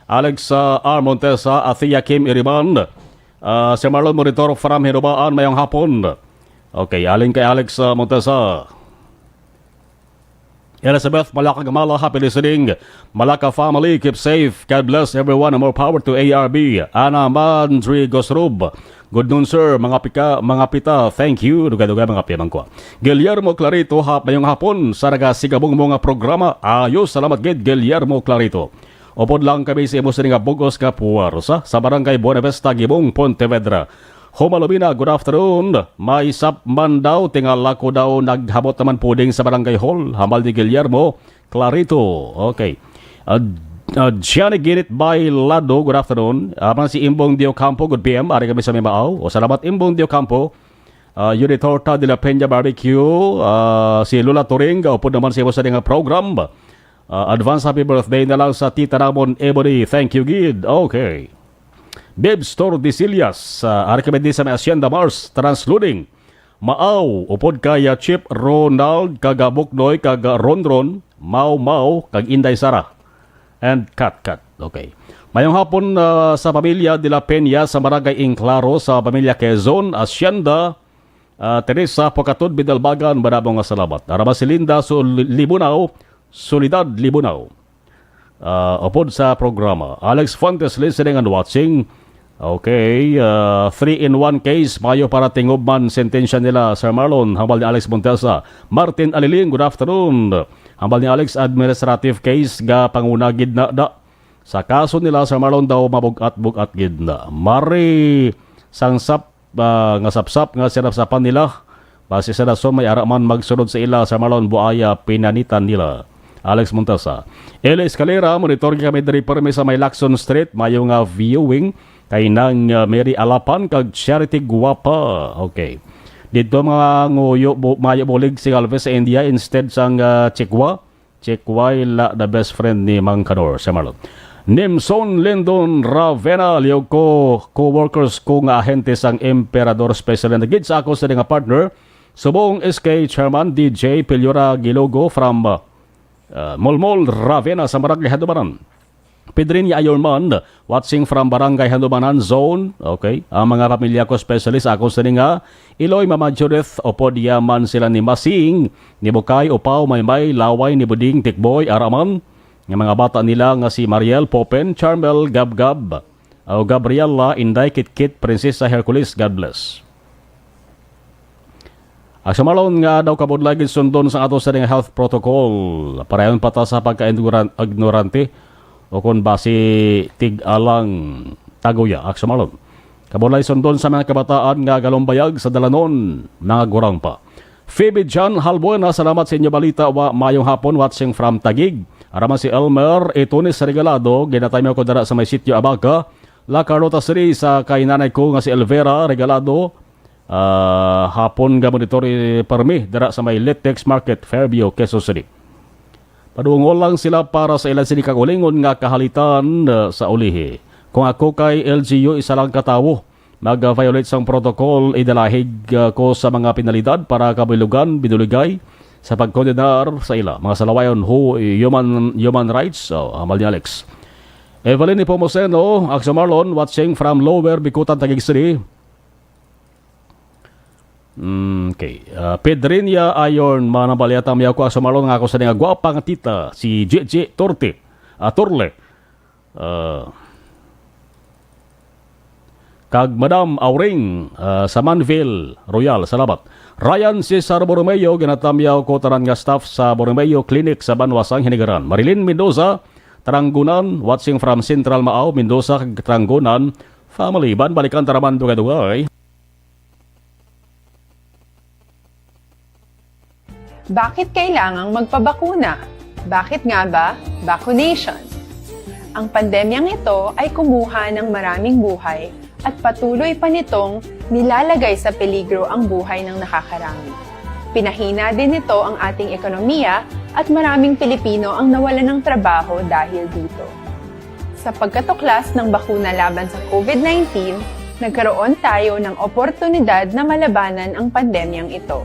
Alex, ah, R. Montesa, Athea Kim Iriban, ah, si Marlon Monitor from Hinubaan, mayong hapon. Okay, halin kay Alex, ah, Montesa. Elizabeth Malaka Gamala, happy listening. Malaka family, keep safe. God bless everyone and more power to A R B. Ana Mandri Gosrub, good noon, sir. Mga pika, mga pita, thank you. Dugay-dugay, mga piyamangkwa. Guillermo Clarito, hap-, mayong hapon sa nagasigabong mo nga programa. Ayos, salamat gid, Guillermo Clarito. Upod lang kami sa imo sini nga bug-os nga puwersa sa Barangay Buenavista, Gibong, Pontevedra. Homalumina, good afternoon. May sap man daw, tingala ko daw naghabot naman puding sa Barangay Hall. Hambal ni Guillermo Clarito. Okay. Uh, uh, Gianni Ginit Bailado, good afternoon. Apan si Imbong Diocampo, good P M. Ari kami sa Mimao. O, salamat, Imbong Diocampo. Uh, Yuri Torta de la Peña Barbecue. Uh, si Lola Turing, upod naman sa imo sa nga program. Uh, advance happy birthday na lang sa tita namon, Ebony. Thank you, gid. Okay. Bibs Tordesillas, uh, ari kami di sa may Hacienda Mars, transloading. Maaw, upod kay, uh, Chief Ronald, kag, uh, Buknoy, kag, uh, Ronron, Mau Mau, kag Inday Sara. And Kat Kat. Okay. Mayong hapon, uh, sa pamilya de la Peña sa Barangay Inclaro sa pamilya Quezon, Hacienda, uh, Teresa Pocatod Bidalbagan, madamo nga salamat. Arama si Linda Sul-, Libunao, Solidad Libunao. Uh, upod sa programa. Alex Fuentes listening and watching. Okay, uh, three in one case, mayo para tingob man sentensya nila, Sir Marlon, hambal ni Alex Montesa. Martin Aliling, good afternoon. Hambal ni Alex, administrative case nga panguna gid na, da. Sa kaso nila, Sir Marlon, daw mabug-at-bug-at gid na. Mari sang sap-, ah, nga sapsap nga sinapsapan nila. Basi sa rason may ara man magsunod sa ila, Sir Marlon, buaya pinanitan nila. Alex Montesa. Eli Escalera, monitor kami diri permi sa may Lacson Street. Mayo nga viewing kay Nang, ah, Mary Alapan kag Charity Guapa. Okay. Dito mga nguyo, bu-, mayo bulig si Alves sa India instead sang, ah, Chikwa. Chikwa la the best friend ni Mang Kanor, Sir Marlon. Nimson Lindon Ravena, liog ko, co-workers ko nga ahente sang Emperador, especially na gid sa ako sa nga partner, subong S K Chairman D J Piliora Gilogo from, uh, Molmol, Ravena, sa Barangay Handumanan. Pedrinia Ayorman, watching from Barangay Handumanan Zone. Okay. Ang mga pamilya ko, especially sa akong sining nga Iloy, Mama Judith, upod yaman sila ni Masing, ni Bukay, Upaw, Maymay, Laway, ni Buding, Tikboy, Araman, nga mga bata nila nga si Mariel, Popen, Charmel, Gabgab, o Gabriela, Inday, Kitkit, Prinsesa Hercules. God bless. Aksumalon nga daw kabudlay gid sundon sa ato sa nga health protocol. Parayon pa ta sa pagka-ignoran-, ignorante o kon basi tig-alang taguya. Aksumalon. Kabudlay sundon sa mga kabataan nga galumbayag sa dalanon, mga gurang pa. Phoebe John Halbuena, salamat sa inyo balita. Wa, mayong hapon, watching from Taguig. Araman si Elmer Itunes Regalado, ginataymi ko dara sa may sitio Abaca, La Carlota City, sa kay nanay ko nga si Elvera Regalado. Ah, hapon nga monitor, eh, permi dira sa may Litex Market, Fairview, Quezon City. Padungol lang sila para sa ilang sini kaugalingon nga kahalitan, ah, sa ulihi. Kung ako kay L G U, isa lang ka tawo mag-violate sang protocol, idalahig, ah, ko sa mga penalidad para kabilugan, binuligay sa pagkondenar sa ila. Mga salawayon, hu-, human, human rights, oh, hambal ni Alex. Evelyn Nepomuceno, Aksumalon, watching from Lower Bicutan, Taguig City. Mm, okay. Ah, Pedrinia Ayon, mga nabalyatan, miyaw ko, Aksumalon, nga ako sa nga gwapa nga tita, si Gigi Torte, ah, Torle. Ah, kag Madam Auring, ah, sa Manville Royal, salamat. Ryan Cesar Borromeo, ginatamyaw ko tanan nga staff sa Borromeo Clinic sa Banwa sang Hinigaran. Marilyn Mendoza, Tranggunan, watching from Central Maaw, Mendoza, kag Tranggunan family. Ban balikan taraman dugay-dugay. Bakit kailangang magpabakuna? Bakit nga ba vaccination? Ang pandemyang ito ay kumuha ng maraming buhay at patuloy pa nitong nilalagay sa peligro ang buhay ng nakakarami. Pinahina din nito ang ating ekonomiya at maraming Pilipino ang nawalan ng trabaho dahil dito. Sa pagkatuklas ng bakuna laban sa COVID nineteen, nagkaroon tayo ng oportunidad na malabanan ang pandemyang ito.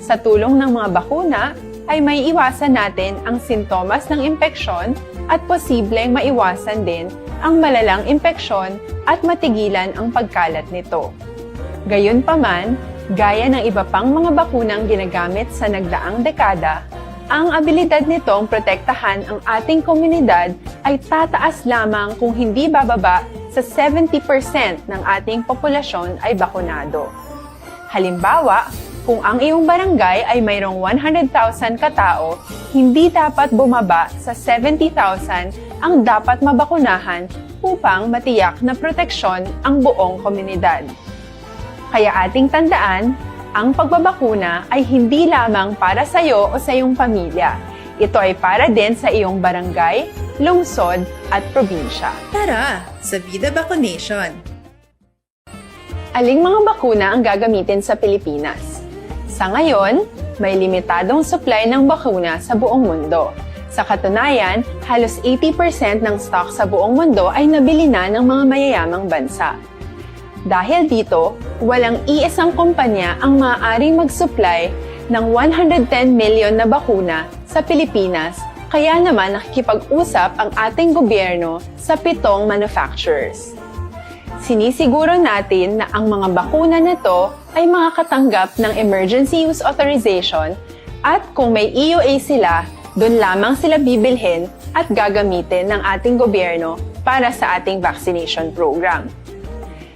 Sa tulong ng mga bakuna, ay maiiwasan natin ang sintomas ng impeksyon at posibleng maiwasan din ang malalang impeksyon at matigilan ang pagkalat nito. Gayunpaman, gaya ng iba pang mga bakunang ginagamit sa nagdaang dekada, ang abilidad nitong protektahan ang ating komunidad ay tataas lamang kung hindi bababa sa seventy percent ng ating populasyon ay bakunado. Halimbawa, kung ang iyong barangay ay mayroong one hundred thousand ka tawo, hindi dapat bumaba sa seventy thousand ang dapat mabakunahan upang matiyak na proteksyon ang buong komunidad. Kaya ating tandaan, ang pagbabakuna ay hindi lamang para sa iyo o sa iyong pamilya. Ito ay para din sa iyong barangay, lungsod, at probinsya. Tara, sa Vida Vaccination! Aling mga bakuna ang gagamitin sa Pilipinas? Sa ngayon, may limitadong supply ng bakuna sa buong mundo. Sa katunayan, halos eighty percent ng stock sa buong mundo ay nabili na ng mga mayayamang bansa. Dahil dito, walang iisang kumpanya ang maaaring mag-supply ng one hundred ten million na bakuna sa Pilipinas, kaya naman nakikipag-usap ang ating gobyerno sa pitong manufacturers. Sinisiguro natin na ang mga bakuna na to ay makakatanggap ng emergency use authorization, at kung may E U A sila, doon lamang sila bibilhin at gagamitin ng ating gobyerno para sa ating vaccination program.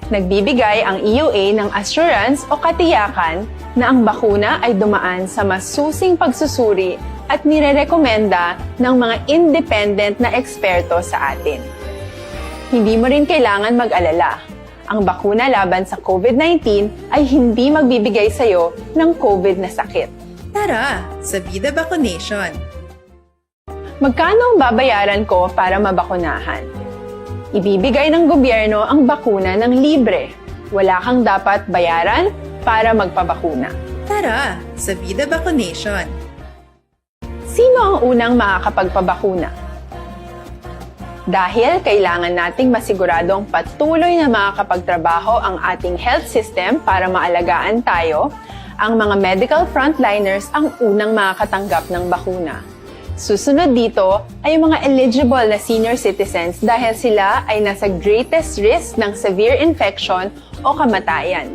Nagbibigay ang E U A ng assurance o katiyakan na ang bakuna ay dumaan sa masusing pagsusuri at nirerekomenda ng mga independent na eksperto sa atin. Hindi mo rin kailangan mag-alala. Ang bakuna laban sa COVID nineteen ay hindi magbibigay sa iyo ng COVID na sakit. Tara, sa Vida Vaccination! Magkano ang babayaran ko para mabakunahan? Ibibigay ng gobyerno ang bakuna ng libre. Wala kang dapat bayaran para magpabakuna. Tara, sa Vida Vaccination! Sino ang unang makakapagpabakuna? Dahil kailangan nating masiguradong patuloy na makakapagtrabaho ang ating health system para maalagaan tayo, ang mga medical frontliners ang unang makakatanggap ng bakuna. Susunod dito ay ang mga eligible na senior citizens dahil sila ay nasa greatest risk ng severe infection o kamatayan.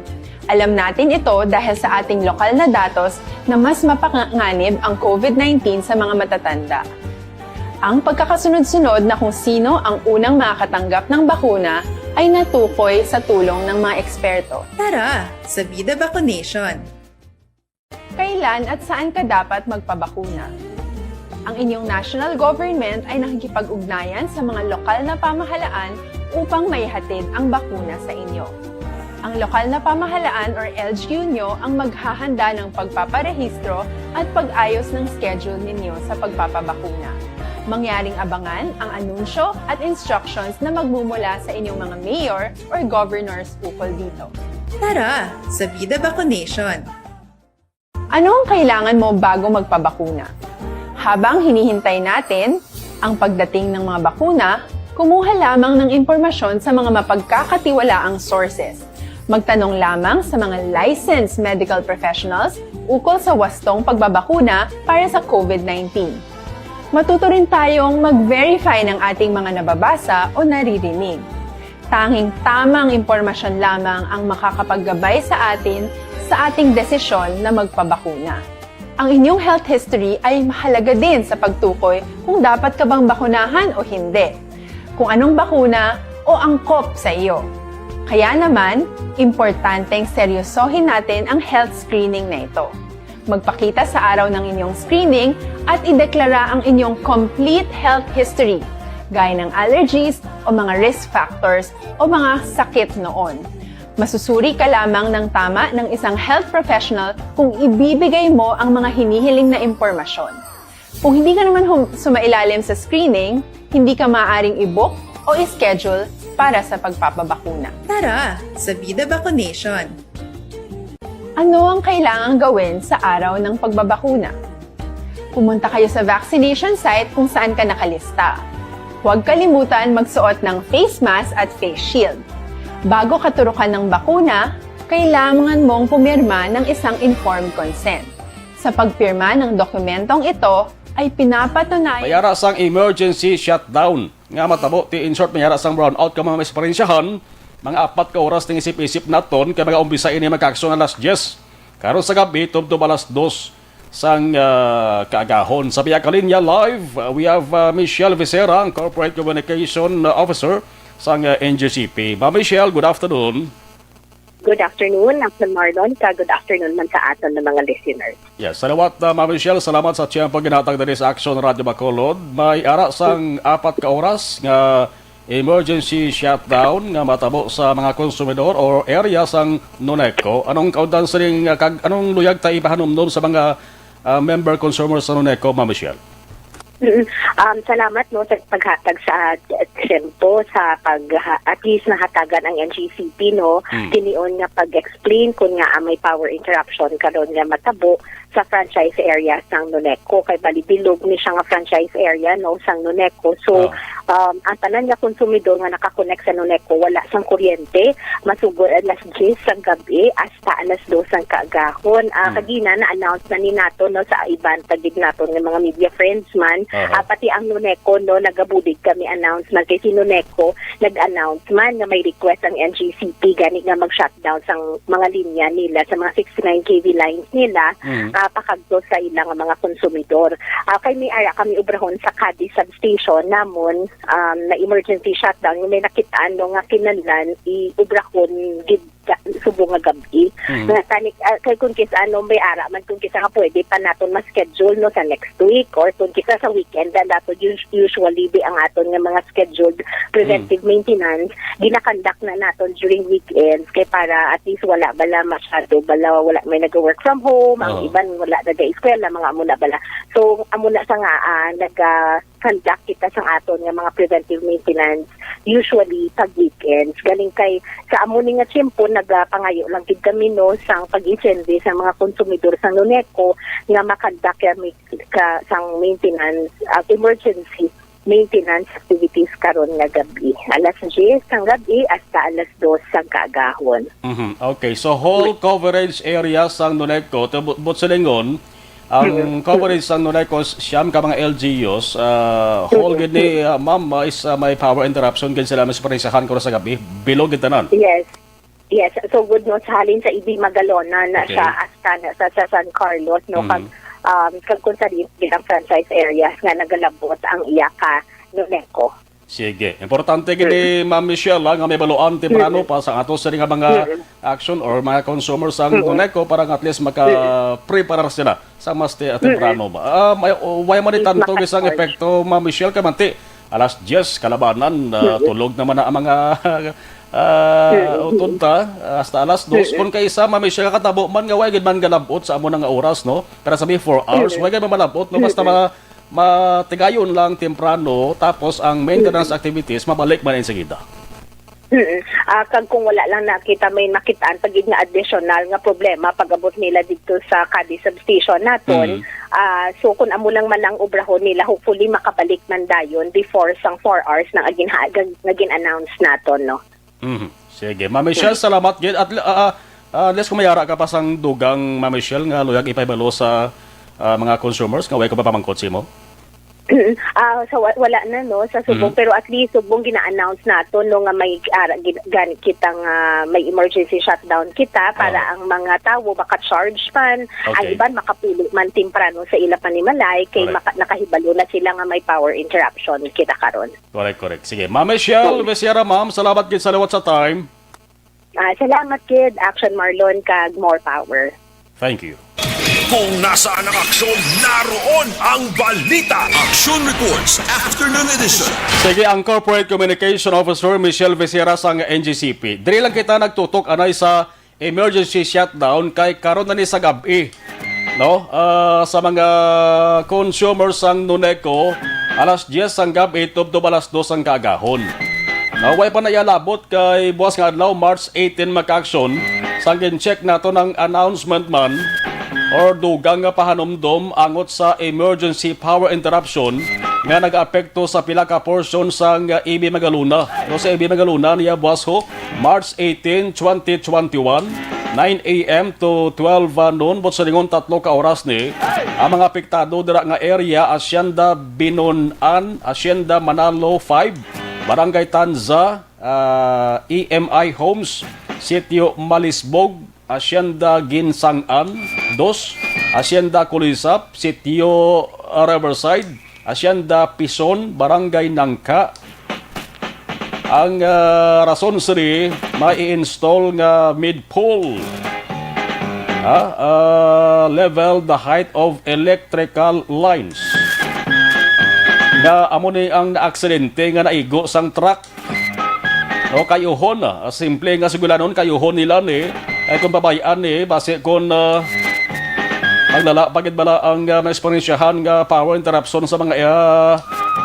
Alam natin ito dahil sa ating lokal na datos na mas mapanganib ang COVID nineteen sa mga matatanda. Ang pagkakasunod-sunod na kung sino ang unang makakatanggap ng bakuna ay natukoy sa tulong ng mga eksperto. Tara, sa Vida Vaccination! Kailan at saan ka dapat magpabakuna? Ang inyong national government ay nakikipag-ugnayan sa mga lokal na pamahalaan upang maihatid ang bakuna sa inyo. Ang lokal na pamahalaan or L G U nyo ang maghahanda ng pagpaparehistro at pag-ayos ng schedule ninyo sa pagpapabakuna. Mangyaring abangan ang anunsyo at instructions na magmumula sa inyong mga mayor or governors ukol dito. Tara, sa Vida Vaccination! Ano ang kailangan mo bago magpabakuna? Habang hinihintay natin ang pagdating ng mga bakuna, kumuha lamang ng impormasyon sa mga mapagkakatiwalaang sources. Magtanong lamang sa mga licensed medical professionals ukol sa wastong pagbabakuna para sa COVID nineteen. Matuto rin tayong mag-verify ng ating mga nababasa o naririnig. Tanging tamang impormasyon lamang ang makakapaggabay sa atin sa ating desisyon na magpabakuna. Ang inyong health history ay mahalaga din sa pagtukoy kung dapat ka bang bakunahan o hindi, kung anong bakuna o angkop sa iyo. Kaya naman, importanteng seryosohin natin ang health screening na ito. Magpakita sa araw ng inyong screening at ideklara ang inyong complete health history, gaya ng allergies o mga risk factors o mga sakit noon. Masusuri ka lamang ng tama ng isang health professional kung ibibigay mo ang mga hinihiling na impormasyon. Kung hindi ka naman hum- sumailalim sa screening, hindi ka maaaring i-book o i-schedule para sa pagpapabakuna. Tara, sa Vida Vaccination! Ano ang kailangang gawin sa araw ng pagbabakuna? Pumunta kayo sa vaccination site kung saan ka nakalista. Huwag kalimutan magsuot ng face mask at face shield. Bago katurukan ng bakuna, kailangan mong pumirma ng isang informed consent. Sa pagpirma ng dokumentong ito ay pinapatunayan May ara sang emergency shutdown nga matabo ti, in short, may ara sang brownout ka mga maesperyensyahan, mga apat ka oras ning isip-isip naton kay mga umpisa ini magkaaksyon alas diyes karon sa gabi tubtob alas dos sang, ah, kaagahon. Sa Via Kalinya Live, uh, we have, uh, Michelle Visera, ang Corporate Communication, uh, Officer sang, uh, N G C P. Ma'am Michelle, good afternoon. Good afternoon, Action Marlon, ka good afternoon man sa aton nga mga listeners. Yes, salawat, uh, Ma'am Michelle, salamat sa tiyempo ginhatag diri sa Action Radio Bacolod. May ara sang apat ka oras nga emergency shutdown nga matabo sa mga konsumidor or area sang Noneco. Anong kaundan sining, uh, kag anong luyag ta ipahanumdom sa mga, uh, member consumers sa Noneco, Ma'am Michelle? Mm. Um, salamat, no, sa paghatag sa tiyempo sa pag, at least, nahatagan ang N G C P, no, Mm. kinion nga pag-explain kung nga may power interruption karon nga matabo sa franchise area sang Noneco, kay bali bilog ni siya nga franchise area, no, sang Noneco. So, Ah. um, ang tanan nga konsumidor nga nakakonek sa Noneco wala sang kuryente, masugod alas diyes sang gabi hasta alas dos sang kaagahon. Ah, Mm. kagina na-announce na ni nato, no, sa iban pa gid naton nga mga media friends man. Aha. Ah, pati ang Noneco, no, nagabulig kami announcement kay si Noneco nag-announce man nga may request ang N G C P gani nga mag-shutdown sang mga linya nila sa mga sixty-nine K V lines nila, Mm. ah, pakadto sa ilang mga konsumidor. Ah, kay may ara kami obrahon sa Cadiz substation namon, um, na emergency shutdown, nga may nakitaan, no, nga kinahanglan i-obrahon gid ka-, subong nga gabi. Mm. Nga tani, ah, kay kung kis-, ano, may ara man kung kis-a nga pwede pa naton ma-schedule, no, sa next week or kung kis-a sa weekend, na dapat us-, usually di ang aton nga mga scheduled preventive Mm. maintenance, ginakandak na naton during weekends kay para at least wala bala masyado, bala wala may nag-work from home, ang Oo. iban wala nag-eskwela, mga amo na bala. So, amo na sa nga, ah, naga-conduct kita sang aton nga mga preventive maintenance, usually pag weekends. Galing kay sa amo ni nga tiyempo, nagapangayo lang gid kami, no, sang pag-intindi sa mga konsumidor sa Noneco nga makandak kami ka, sang maintenance, ah, emergency maintenance activities karon nga gabi. Alas diyes sang gabi hasta alas dos sang kaagahon. Mhm. Okay, so whole coverage area sang Noneco, tubod silingon, ang Mm. coverage sang Noneco, siyam ka mga L G Us, ah, whole Mm. gid ni, ah, ma'am, ah, is, ah, may power interruption gid sila, mas paresahan ko sa gabi. Bilog gid tanan. Yes. Yes. So good, no, sa halin sa Ibimagalonan na Okay. siya hasta na sa, sa San Carlos, no, Mhm. kag, um, kag kung sa di, ilang franchise areas nga nagalabot ang iya ka Noneco. Sige. Importante gid ni Mm. Ma'am Michelle, ah, nga may baluan temprano Mm. pa sa ato sa nga mga Mm. action or mga consumers sang Mm. Noneco para nga at least maka-preparar sila sa mas ti-, Mm. temprano ba. Ah, may, way man Mas itanto isang makasal. epekto, Ma'am Michelle, kay manti alas diyes kalabanan, ah, Mm. tulog naman na ang mga, ah, Mm. utod ta, hasta alas dos. Mm. Kung kaisa, Ma'am Michelle, katabo man nga way gid man galabot sa amo na nga oras, no? Pero sabi, four hours, Mm. way gid man malabot, no? Basta Mm. ma-, matigayon lang temprano, tapos ang maintenance Mm. activities, mabalik man insagida. Mm. Ah, kag kung wala lang na kita may nakitaan pa gid nga additional nga problema pag-abot nila didto sa Cadiz substation naton, Mm. ah, so kung amo lang man ang obrahon nila, hopefully makabalik man dayon before sang four hours na nga ginha-, nga gin-announce naton, no? Mhm. Sige. Ma'am Michelle, salamat gid. At, ah, ah, unless kung may ara ka pa sang dugang, Ma'am Michelle, nga luyag ipahibalo sa, ah, mga consumers nga way ko mapamangkot sa imo? Ah, sa wa-, wala na, no, sa subong, Mm. pero at least subong gina-announce nato, no, nga may ara, gid-, gani kita nga may emergency shutdown kita para Ah. ang mga tawo maka-charge pan, ang Okay. iban makapili man temprano sa ila panimalay kay Correct. maka-, nakahibalo na sila nga may power interruption kita karon. Correct, correct. Sige, Ma'am Michelle Becerra, ma'am, salamat gid sa liwat sa time. Ah, salamat gid, Action Marlon, kag more power. Thank you. Kung nasaan ang aksyon, naroon ang balita. Action Reports, Afternoon Edition. Sige, ang Corporate Communication Officer, Michelle Becerra sang N G C P. Diri lang kita nagtutok anay sa emergency shutdown kay karon na ni sa gab-i, no? Ah, sa mga consumers sang Noneco, alas diyes sang gab-i tubtob alas dos sang kaagahon. Now, way pa na ialabot kay buwas nga adlaw, March eighteen, makaaksyon. Sang gin-check nato ng announcement man or dugang nga pahanumdom angot sa emergency power interruption nga nag-apekto sa pila ka portion sang Ibimagalonan. No, sa Ibimagalonan niya buwas ho, March eighteen, twenty twenty-one. nine a m to twelve noon, buot silingon, tatlo ka oras ni. Ang mga apektado dira nga area, Hacienda Binon-an, Hacienda Manalo five, Barangay Tanza, ah, E M I Homes, Sitio Malisbog, Hacienda Ginsang-an, dos, Hacienda Kulisap, Sitio Riverside, Hacienda Pison, Barangay Nangka. Ang, ah, rason sini, may i-install nga mid-pole. Ah, ah, level the height of electrical lines. Nga amo ni ang naaksidente nga naigo sang truck. O, kayuhon, ah, simple nga sugulanon, kayuhon nila ni. Ay, kung babay-an ni, basi kung, ah, maglala pa gid bala ang, ah, maeksperiensyahan nga power interruption sa mga, ah,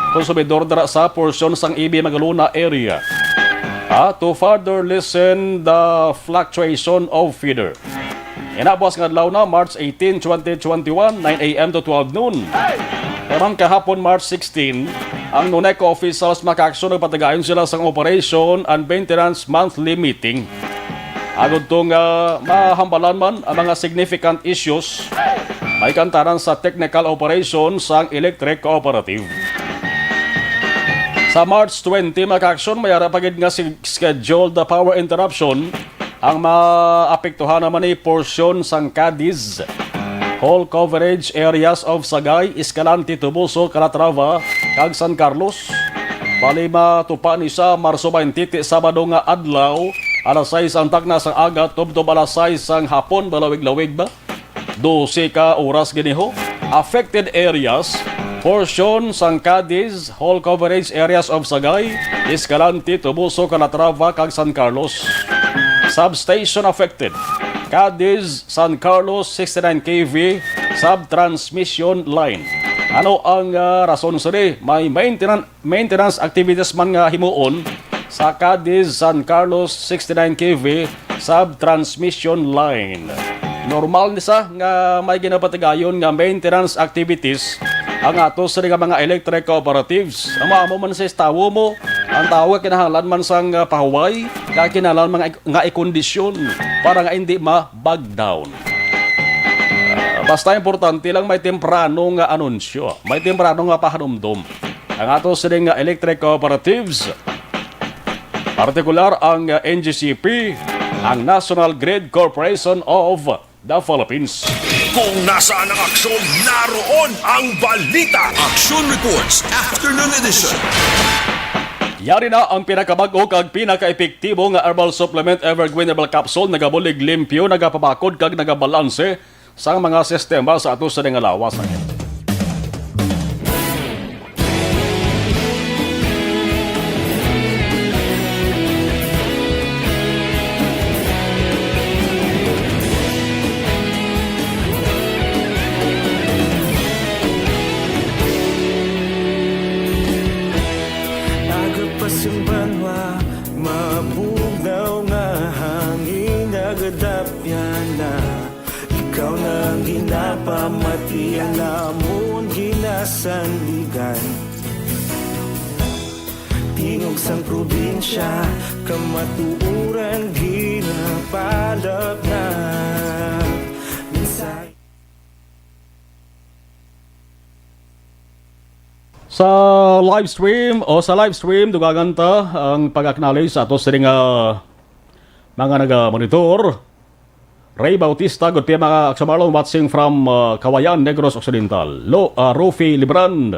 konsumidor dira sa porsyon sang E B Magalona area. Ah, to further lessen the fluctuation of feeder. Ina, buas nga adlaw na, March eighteen, twenty twenty-one, nine a m to twelve noon. Karong kahapon, March sixteen, ang NONECO officials makaaksyon ug patagayon sila sang operation and maintenance monthly meeting. Agod to nga mahambalan man ang mga significant issues, may kantaran sa technical operation sang electric cooperative. Sa March twenty, makaaksyon, may ara pa gid nga sig-, scheduled power interruption ang maapektuhan naman ni porsyon sang Cadiz, whole coverage areas of Sagay, Escalante, Toboso, Calatrava, kag San Carlos. Bali, matupa ni sa Marso twenty, ti Sabado nga adlaw, alas sais ang takna sang aga tubtob alas sais sang hapon, balawig-lawig ba? Dose ka oras giniho. Affected areas, portion sang Cadiz, whole coverage areas of Sagay, Escalante, Toboso, Calatrava, kag San Carlos. Substation affected, Cadiz, San Carlos, sixty-nine K V, subtransmission line. Ano ang, ah, rason sini? May maintenance, maintenance activities man nga himuon sa Cadiz San Carlos sixty-nine K V subtransmission line. Normal ni sa nga may ginapatigayon nga maintenance activities ang ato sini nga mga electric cooperatives. Amo-amo man sa tawo mo, ang tawo kinahanglan man sang, ah, pahuway, kag kinahanglan mga ik-, nga ikondisyon para nga hindi ma-bag down. Ah, basta importante lang may temprano nga anunsyo, may temprano nga pahanumdom. Ang ato sining nga electric cooperatives, partikular ang, uh, N G C P, ang National Grid Corporation of the Philippines. Kung nasaan ang aksyon, naroon ang balita. Action Reports, Afternoon Edition. Yari na ang pinakabag-o kag pinakaepektibo nga herbal supplement, Evergreen Herbal Capsule. Nagabulig limpyo, nagapabakod, kag nagabalanse sang mga sistema sa ato sini nga lawas. Aga pa sing banwa, mabugnaw nga hangin nagadapyan na. Ikaw na ang ginapamati, ang amon ginasandigan. Tingog sang probinsya, kamatuoran ginapalapnat. Minsay- Sa live stream, o sa live stream, dugangan ta ang pag-acknowledge sa ato sining, ah, mga naga-monitor. Ray Bautista, good P M, mga Aksa Marlon, watching from, uh, Kawayan, Negros Occidental. Lo, uh, Rufi Libran,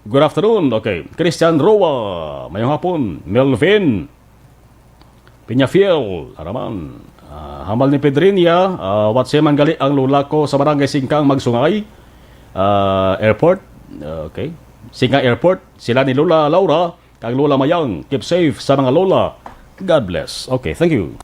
good afternoon. Okay. Christian Roa, mayong hapon. Melvin Peñafiel, araman. Uh, hambal ni Pedrinia, uh, watching man gali ang lola ko sa Barangay Singkang Magsungay. Uh, airport. Okay. Singkang Airport, sila ni Lola Laura. Kag Lola Mayang, keep safe sa mga lola. God bless. Okay, thank you.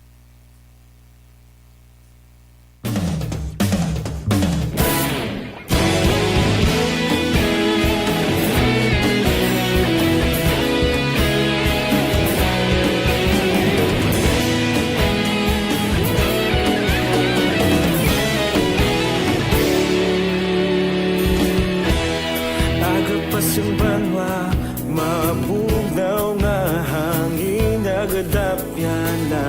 Aga pa sing banwa, mabugnaw nga hangin nagadapyan na.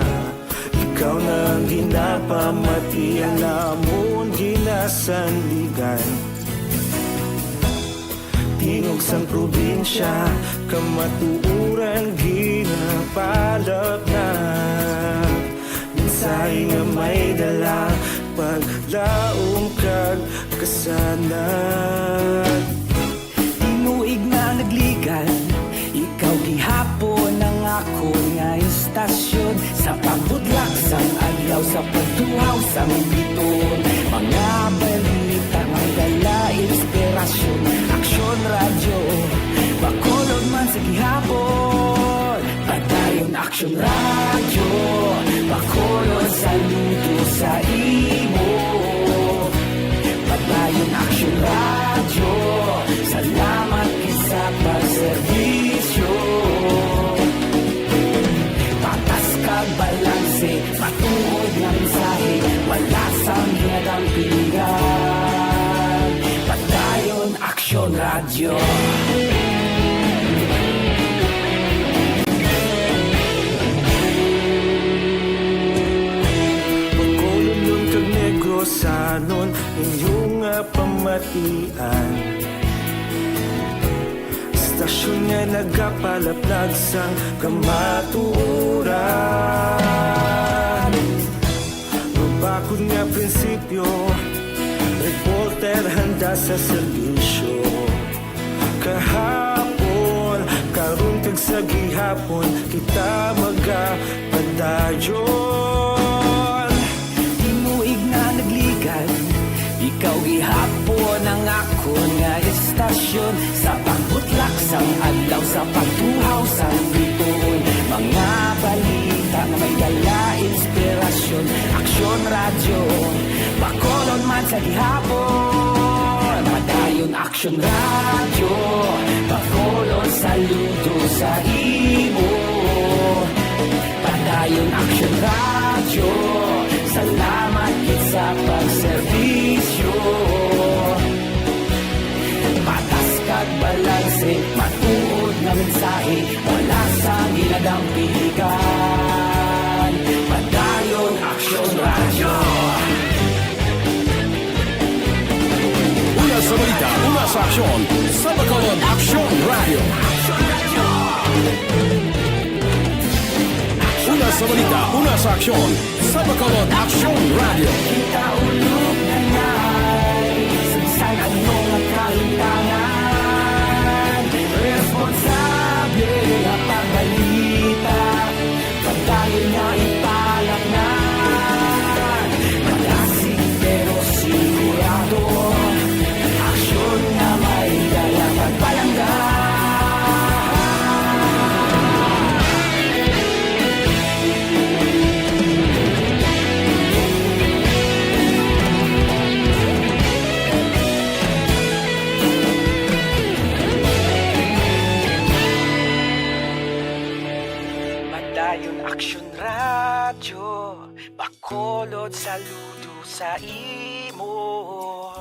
sandigan. Tingog sang probinsya, kamatuoran ginapalapnag. Mensahe nga may dala, paglaom kag kasanag. Tinuig nga nagligad, ikaw gihapon ang akon nga istasyon. Sa pagbutlak sang adlaw, sa pagtuhaw sang bituon, mga balita nga dala inspirasyon. Aksyon Radyo, Bacolod man sa gihapon. Padayon Aksyon Radyo, Bacolod, saludo sa imo. Padayon Aksyon Radyo, salamat gid sa pagserbisyo. Patas kag balanse, matuod nga mensahe, wala sang ginadampingan. Padayon Aksyon Radyo. Bacolodnon kag Negrosanon, inyo nga pamatian. Istasyon nga nagapalaplag sang kamatuoran. Mabakod nga prinsipyo, reporter handa sa serbisyo. Kahapon, karon kag sa gihapon, kita magapadayon. Tinuig nga nagligad, ikaw gihapon ang akon nga istasyon. Sa pagbutlak sang adlaw, sa pagtuhaw sang bituon, mga balita nga may dala inspirasyon. Aksyon Radyo, Bacolod man sa gihapon. Padayon Aksyon Radyo, Bacolod, saludo sa imo. Padayon Aksyon Radyo, salamat gid sa pagserbisyo. Patas kag balanse, matuod nga mensahe, wala sang ginadampigan. Padayon Aksyon Radyo. Una sa balita, una sa aksyon, sa Bacolod Aksyon Radyo. Una sa balita, una sa aksyon, sa Bacolod Aksyon Radyo. Kita ulog na ngay, sa bisan ano nga kahintangan, responsable nga pagbalita, padayon nga ipalapngan. Malasig pero sigurado, aksyon nga may dala pagpalangga. Padayon Aksyon Radyo, Bacolod, saludo sa imo.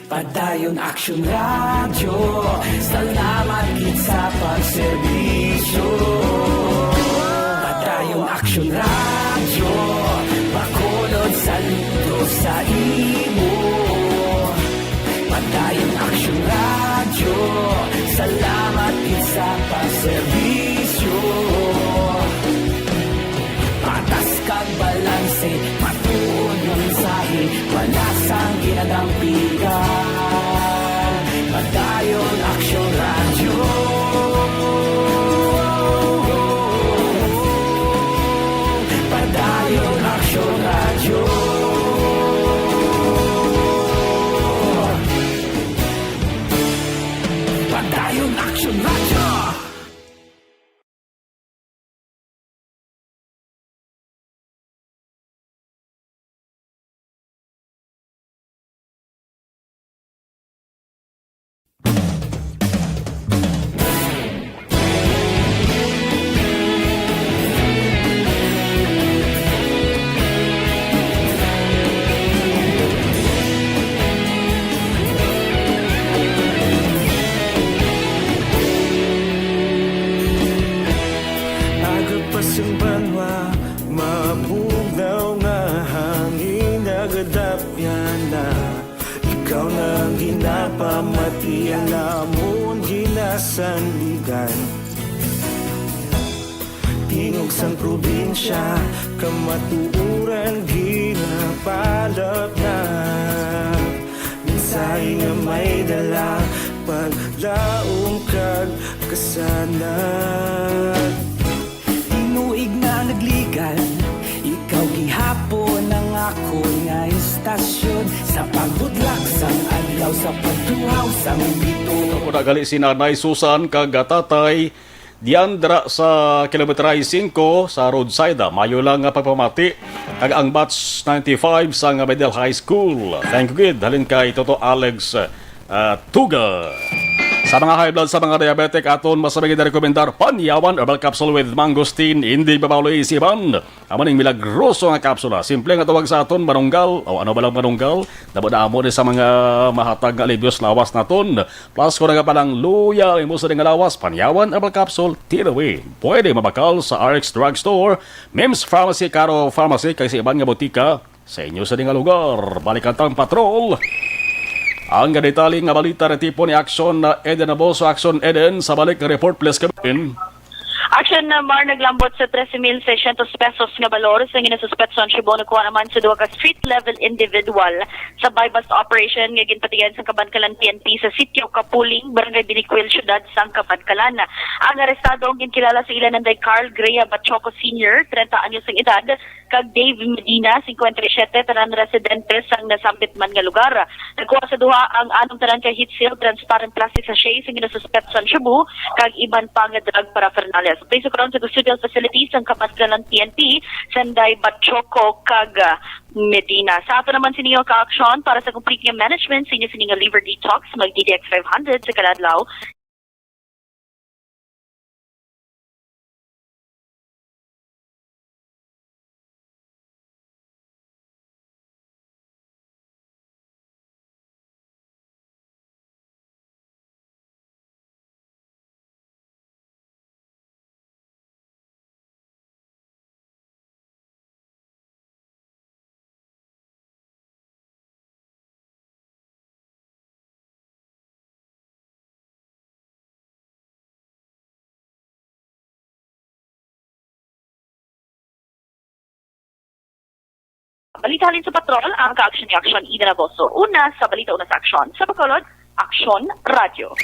Padayon Aksyon Radyo, salamat gid sa pagserbisyo. Padayon Aksyon Radyo, Bacolod, saludo sa imo. Padayon Aksyon Radyo, salamat gid sa pagserbisyo. Patas kag balanse, matuod nga mensahe, wala sang ginadampigan. Padayon Aksyon Radyo. Padayon Aksyon Radyo. Padayon Aksyon Radyo. Ikaw na ang ginapamati, ang amon ginasandigan. Tingog sang probinsya, kamatuoran ginapalapnap. Mensahe nga may dala, paglaom kag kasanag. Tinuig na nagligan, ikaw gihapon ang akon nga istasyon. Sa pagudlak sang adlaw, sa pagtuhaw sang bituon. Ako na gali si Nanay Susan kag Tatay Diandra sa Kilometer five sa roadside. Ah, mayo lang nga pagpamati. Kag ang batch ninety-five sa nga Middle High School. Thank you gid. Halin kay Toto Alex, ah, Tuga. Sa mga high blood, sa mga diabetic, aton masabing gid rekomendar Panyawan Herbal Capsule with Mangosteen. Hindi babawli isiban. Amo ning milagroso nga kapsula. Simple nga tawag sa aton, manunggal. O ano ba lang manunggal? Damo na amo ni sa mga mahatag nga alibyo sa lawas naton. Plus, kung nagapalang luya ang imo sa nga lawas, Panyawan Herbal Capsule, Tilawi. Pwede mabakal sa R X Drugstore, Mims Pharmacy, Caro Pharmacy, kag sa iban nga botika sa inyo sa nga lugar. Balikan tang patrol. Ang detalye nga balita na tipo ni Action na Eden Aboso, Action Eden, sa balik nga report, please, Kevin. Action na Mar naglambot sa trese mil seiscientos pesos nga balor sa ginasuspetso ang Cebu. Nakuha naman sa duha ka street level individual sa buy-bust operation nga ginpatigayon sang Kabankalan P N P sa Sitio Kapuling, Barangay Binicuil, Siyudad sang Kabankalan. Ang arestado ang ginkilala sa ila nanday Carl Grea Bachoco Senior, treinta anyos ang edad, kag Dave Medina, cincuenta y siete, tanan residente sang nasambit man nga lugar. Nagkuha sa duha ang anom tanan ka heat-sealed transparent plastic sachet sa ginasuspetso ang shabu kag iban pa nga drug paraphernalia. Sa place of crime sa custodial facility sang Kabankalan P N P, Sanday Bachoco kag, ah, Medina. Sa ato naman sini nga kaaksyon, para sa complete nga management sa inyo sini nga liver detox, mag-D D X five hundred sa kada adlaw. Balita halin sa patrol, ang kaaksyon ni Aksyon Ida Naboso. Una sa balita, una sa aksyon. Sa Bacolod, Aksyon Radyo.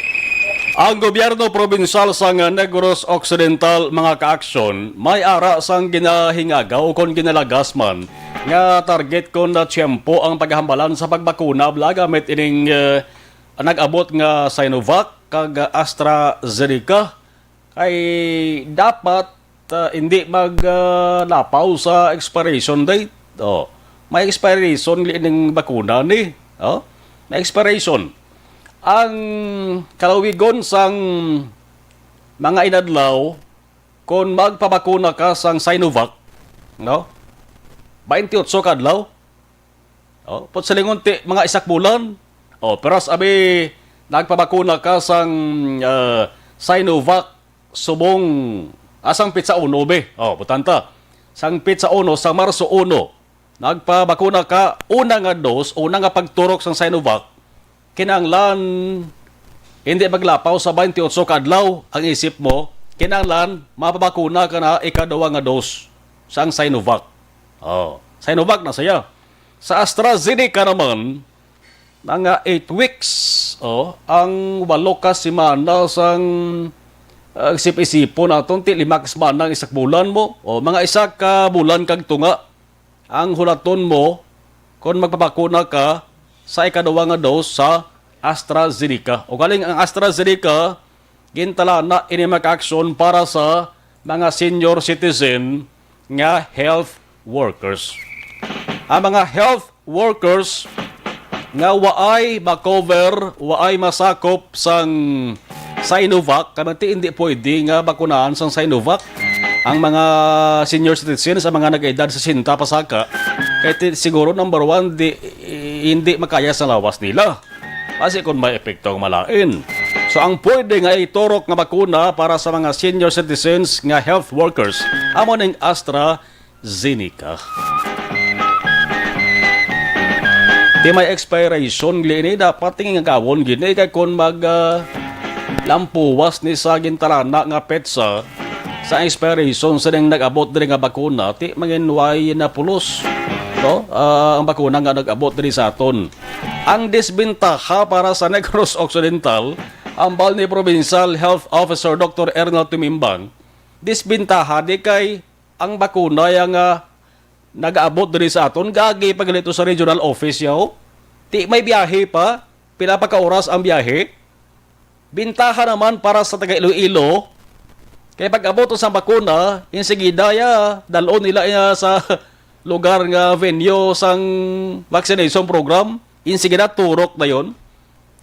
Ang gobyerno probinsyal sang Negros Occidental, mga kaaksyon, may ara sang ginahingagaw kon ginalagas man nga target kon na tiyempo ang paghambalan sa pagbakuna bala gamit ining, eh, nag-abot nga Sinovac kag AstraZeneca. Kay dapat, ah, hindi mag, ah, lapaw sa expiration date. Oh, may expiration li ning bakuna ni. Oh, may expiration. Ang kalawigon sang mga inadlaw, kung magpabakuna ka sang Sinovac, no? Twenty-eight ka adlaw. Oh, put sa lingon ti mga isa ka bulan. Oh, pero sa abi nagpabakuna ka sang, ah, Sinovac subong, ah, sang petsa uno be. Oh, butanta. Sang petsa uno, sa Marso uno, nagpabakuna ka una nga dos, una nga pagturok sang Sinovac, kinahanglan hindi maglapaw sa twenty-eight ka adlaw ang isip mo, kinahanglan mapabakuna ka na ikaduha nga dos sang Sinovac. Oh, Sinovac na siya. Sa AstraZeneca naman, mga eight weeks, oh, ang walo ka semana sang, ah, isip-isipon naton, ti lima ka semana ang isa ka bulan mo, oh, mga isa ka bulan kag tunga ang hulaton mo kon magpabakuna ka sa ikaduha nga dose sa AstraZeneca. Ugaling ang AstraZeneca, gintalana ini, mga kaaksyon, para sa mga senior citizen nga health workers. Ang mga health workers nga waay ma-cover, waay masakop sang Sinovac, kay ti hindi pwede nga bakunahan sang Sinovac ang mga senior citizens, ang mga nag-edad sesenta pasaka, kay ti-, siguro, number one, di, hindi makaya sa lawas nila. Basi kung may epekto ang malain. So, ang pwede nga iturok nga bakuna para sa mga senior citizens nga health workers, amo ning AstraZeneca. Ti may expiration gid ini, dapat tingin nga gawon gid ni kay kung mag, ah, lampuwas ni sa gintalana nga petsa sa expiration sa ning nag-abot diri nga bakuna, ti mangin way na pulos, no? Ah, ang bakuna nga nag-abot diri sa aton. Ang disbentaha para sa Negros Occidental, ambal ni Provincial Health Officer Doctor Ernal Tumimbang, disbentaha di kay ang bakuna yang, ah, nag-aabot diri sa aton, gagi pa gali to sa regional office, yaw. Ti may biyahe pa, pila pa ka oras ang biyahe. Bintaha naman para sa taga Iloilo, kay pag-abot sa bakuna, insigida ya, dalon nila ya sa lugar nga venue sang vaccination program, insigida turok dayon.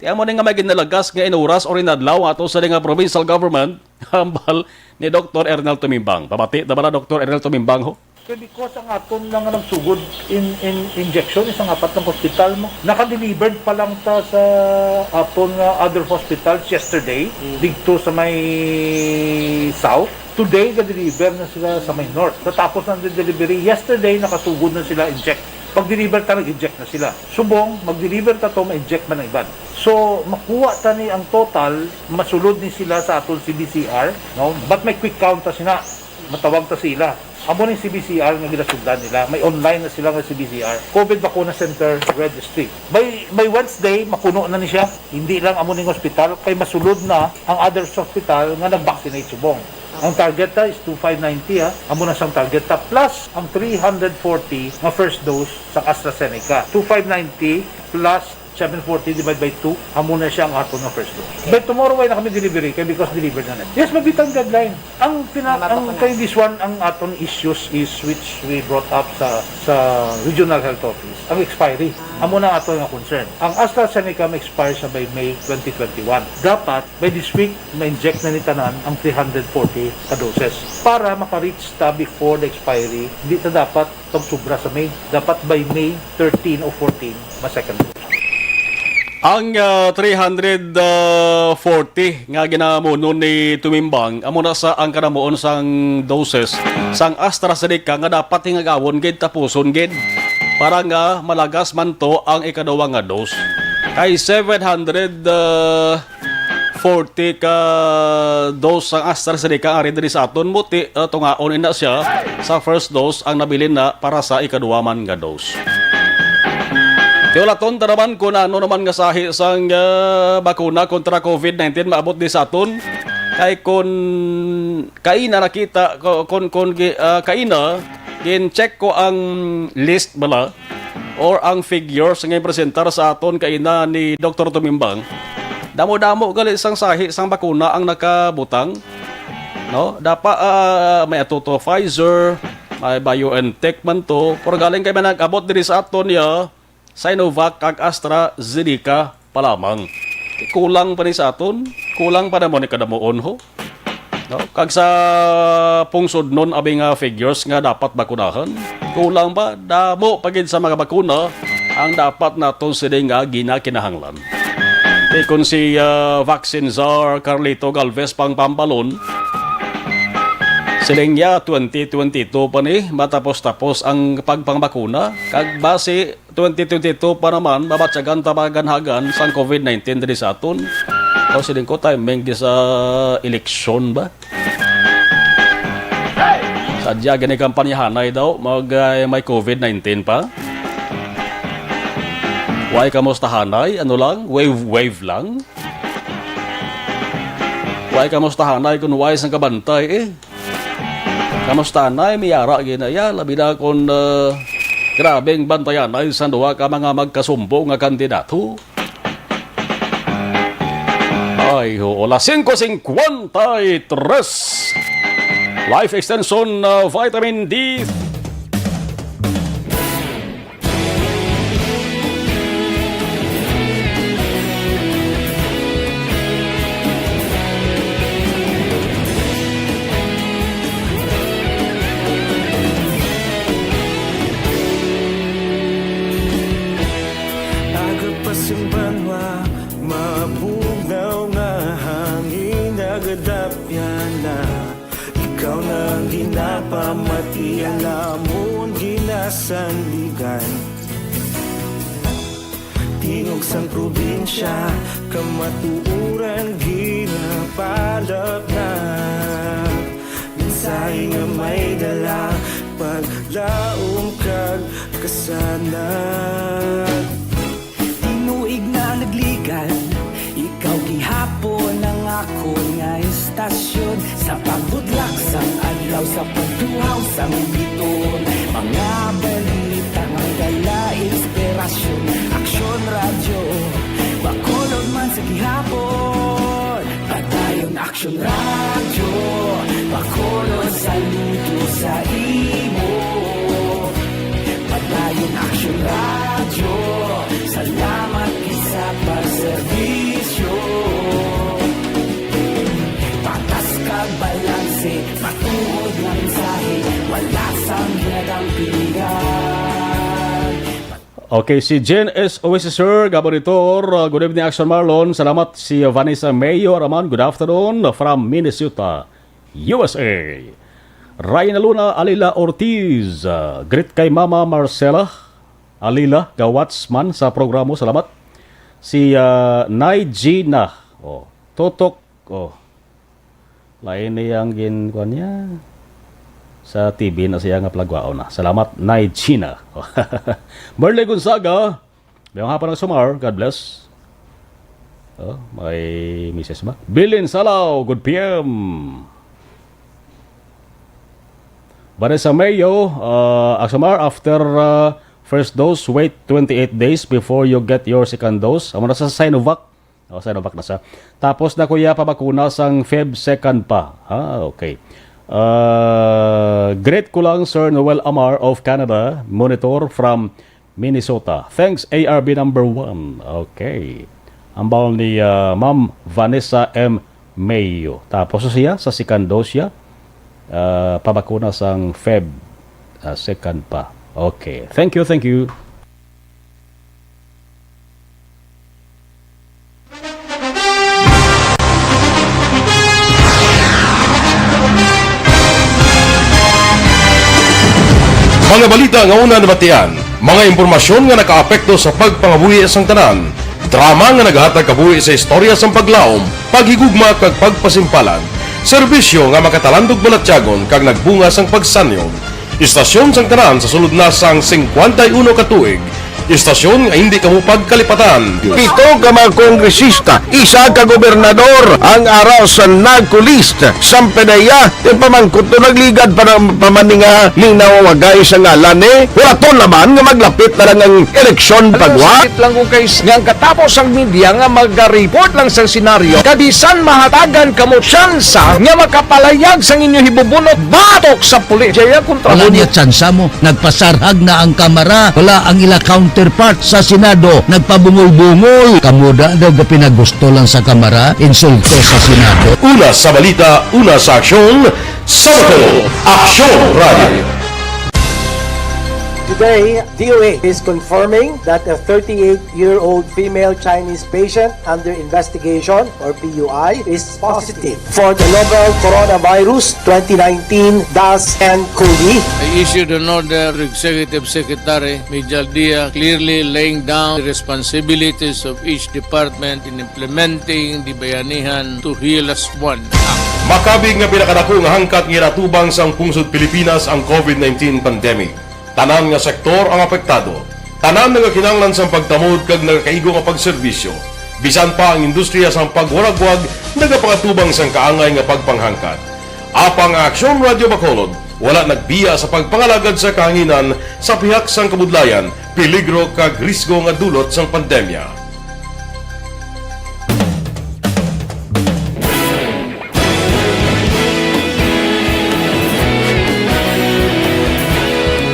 Ti amo ni nga may ginalagas nga inuras or inadlaw ato sa nga provincial government, hambal ni Doktor Ernel Tumimbang. Pamati ta bala, Doktor Ernel Tumimbang, ho? Kay because ang aton lang nga nagsugod in, in injection, isang apat lang hospital mo. Naka-delivered pa lang ta sa aton nga other hospitals yesterday, Mm. didto sa may south. Today, ga-deliver na sila sa may north. Natapos na ang delivery. Yesterday, nakasugod na sila inject. Pag-deliver ta, nag-inject na sila. Subong, mag-deliver ta to, ma-inject man ang iban. So, makuha ta ni ang total, masulod ni sila sa aton C B C R, no? But may quick count ta sina, matawag ta sila. Amo ni C B C R nga ginasugdan nila. May online na sila nga C B C R. COVID Vacuna Center Registry. By, by Wednesday, mapuno na ni siya. Hindi lang amo ning hospital, kay masulod na ang others hospital nga nag-vaccinate subong. Ang target ta is two five ninety, ha. Amo na sang target ta, plus ang three hundred forty nga first dose sa AstraZeneca. Two five ninety plus seven forty divide by two, amo na siya ang aton nga first dose. By tomorrow, way na kami delivery, kay because delivered na na. Yes, mabitang deadline. Ang pina-, Mga ang bakuna. Kay this one, ang aton issues is which we brought up sa, sa Regional Health Office, ang expiry. Amo na ato nga concern. Ang AstraZeneca ma-expire siya by May twenty twenty-one. Dapat, by this week, ma-inject na ni tanan ang three hundred forty ka doses para maka-reach ta before the expiry. Di ta dapat pag sobra sa May. Dapat by May thirteen o fourteen, ma-second dose. Ang, ah, three hundred forty nga ginamuno ni Tumimbang, amo na sa ang kanamuon sang doses sang AstraZeneca nga dapat hingagawon gid, tapuson gid, para nga malagas man to ang ikaduwa nga dose. Kay seven hundred, ah, forty ka dose sang AstraZeneca ang ari diri sa aton, muti, ah, tungaon ina siya sa first dose ang nabilin na para sa ikaduwa man nga dose. Ti ulaton ta naman kung ano naman nga sahi sang, ah, bakuna kontra COVID nineteen maabot di sa aton. Kay kun kaina nakita, ku-, kun, kun gi-, ah, kaina, gin-check ko ang list bala or ang figures nga presentar sa aton kaina ni Doktor Tumimbang. Damo-damo gali sang sahi sang bakuna ang nakabutang. No? Dapat, ah, may ato to Pfizer, may BioNTech man to. Pero galing kay may nag-abot diri sa aton ya, Sinovac kag AstraZeneca pa lamang. Kulang pa ni sa aton, kulang pa naman ni kadamuon ho. No? Kag sa pungsod nun, abi nga figures nga dapat bakunahan, kulang pa, damo pa gid sa mga bakuna ang dapat naton sini nga ginakinahanglan. Tikon si, ah, Vaccine Czar Carlito Galvez pang Pampalon, siling niya, twenty twenty-two pa ni matapos-tapos ang pagpangbakuna, kag basi twenty twenty-two pa naman, mabatyagan ta maganhagan sang COVID nineteen diri sa aton. O siling ko, timing di sa eleksyon ba? Sadya gini kampanyahanay daw, mag, ah, may COVID nineteen pa. Way kamustahanay, ano lang, wave-wave lang. Way kamustahanay kung way sang kabantay, eh. Kamustahanay, may ara gina ya, labi na kung, ah, grabing bantayanay sa duha ka mga magkasumbong nga kandidato. Ay, ho, oras singko singkwenta y tres. Life Extension, uh, Vitamin D. Aga pa sing banwa, mabugnaw nga hangin nagadapyan na. Ikaw na ang ginapamati, ang amon ginasandigan. Ug sang probinsya, kamatuoran ginapalapnap. Mensahe nga may dala, paglaom kag kasanag. Tinuig na nagligad, ikaw gihapon ang akon nga istasyon. Sa pagbudlak sang adlaw, sa pagtuhaw sang biton, mga balita nga dala inspirasyon. Aksyon Radyo, Bacolod man sa gihapon. Padayon Aksyon Radyo, Bacolod, saludo sa imo. Padayon Aksyon Radyo, salamat gid sa pagserbisyo. Patas kag balanse, matuod nga mensahe, wala sang ginadampigan. Okay, si Jen S. Oasis, sir, Gabonitor. Uh, good evening, Action Marlon. Salamat. Si Vanessa Mayo Araman, good afternoon from Minnesota, U S A. Rayna Luna Alila Ortiz, uh, greet kay Mama Marcela Alila, ga-watch man sa programa. Salamat. Si, uh, Nay Gina, oh, Totok, oh, lain ni ang gin-, kuwan niya. Sa T V na siya nga palagwaon na. Salamat, Nay Gina. Merle Gonzaga, mayong hapon, Aksyon Mar. God bless. Oh, may misis ba? Bilin Salaw, good P M. Vanessa Mayo, uh, Aksyon Mar, after, uh, first dose, wait twenty-eight days before you get your second dose. Amo na sa Sinovac. Oh, Sinovac na siya. Tapos na, kuya, pabakuna sang Feb second pa. Ah, okay. Uh, greet ko lang, Sir Noel Amar of Canada, monitor from Minnesota. Thanks, A R B number one. Okay. Ambal ni, ah, Ma'am Vanessa M. Mayo. Tapos siya, sa second dose siya, ah, pabakuna sang Feb, ah, second pa. Okay. Thank you, thank you. Mga balita nga una nabatian, mga impormasyon nga nakaapekto sa pagpangabuhi sang tanan, drama nga naghatag kabuhi sa istorya sang paglaom, paghigugma kag pagpasimpalan, serbisyo nga makatalandog balatyagon kag nagbunga sang pagsanyon. Istasyon sang tanan sa sulod na sang singkwenta y uno ka tuig. Istasyon nga hindi kamo pagkalipatan. Pito ka mga kongresista, isa ka gobernador, ang ara sa NAGCOLEST. Sampedeya, ti pamangkot to nagligad pa ng pamaninga ning nawawagay sa ngalan ni. Wala to naman nga maglapit na lang ang eleksyon pagwa. Sakit lang kung kay nga ang katapos ang media nga magareport lang sa senaryo, kabisan mahatagan kamo tsansa nga makapalayag sang inyo hibubunot batok sa pulis. Jaya kontra Wala mo niya tsansa mo. Nagpasarhag na ang Kamara. Wala ang ila counterpart sa Senado. Nagpabungol-bungol. Kamo da daw gapinagusto lang sa Kamara, insulto sa Senado. Una sa balita, una sa aksyon, sa Bacolod, Aksyon Radio. Today, D O A is confirming that a thirty-eight-year-old female Chinese patient under investigation, or P U I, is positive for the novel coronavirus twenty nineteen dash N cov. I issued an order to Executive Secretary Mijal Dia, clearly laying down the responsibilities of each department in implementing the Bayanihan to Heal Us One Act. Makabig nga pinakadako nga hangkat nga ginatubang sang pungsod Pilipinas ang covid nineteen pandemic. Tanan nga sektor ang apektado. Tanan nagakinahanglan sang pagtamod kag nagakaigo nga pagserbisyo. Bisan pa ang industriya sang pagwaragwag nagapangatubang sang kaangay nga pagpanghangkat. Apang ang Aksyon Radio Bacolod wala nagbiya sa pagpangalagad sa kahanginan sa pihak sang kabudlayan, peligro kag risgo nga dulot sang pandemya.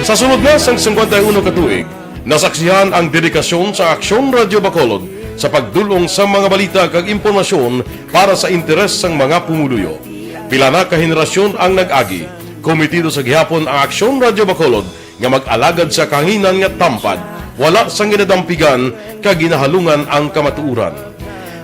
Sa sulod na sang singkwenta y uno ka tuig, nasaksihan ang dedikasyon sa Aksyon Radio Bacolod sa pagdul-ong sa mga balita kag impormasyon para sa interes sang mga pumuluyo. Pila na ka henerasyon ang nag-agi. Komitido sa gihapon ang Aksyon Radio Bacolod nga mag-alagad sa kahanginan nga tampad, wala sang ginadampigan kag ginahalungan ang kamatuoran.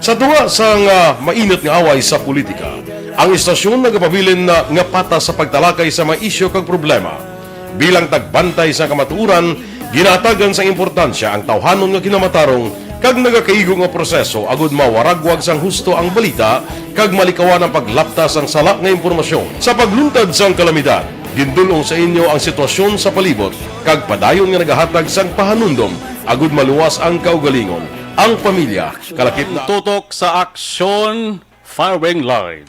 Sa tunga sang, ah, mainit nga away sa politika, ang istasyon nagapabilin na nga patas sa pagtalakay sa mga isyu kag problema. Bilang tagbantay sa kamatuoran, ginahatagan sang importansya ang tawhanon nga kinamatarong kag nagakaigo nga proseso agud mawaragwag sang husto ang balita kag malikawan ang paglapta sang sala nga impormasyon. Sa pagluntad sang kalamidad, gindul-ong sa inyo ang sitwasyon sa palibot kag padayon nga nagahatag sang pahanumdom agud maluwas ang kaugalingon, ang pamilya, kalakip na Tutok sa aksyon, firing line.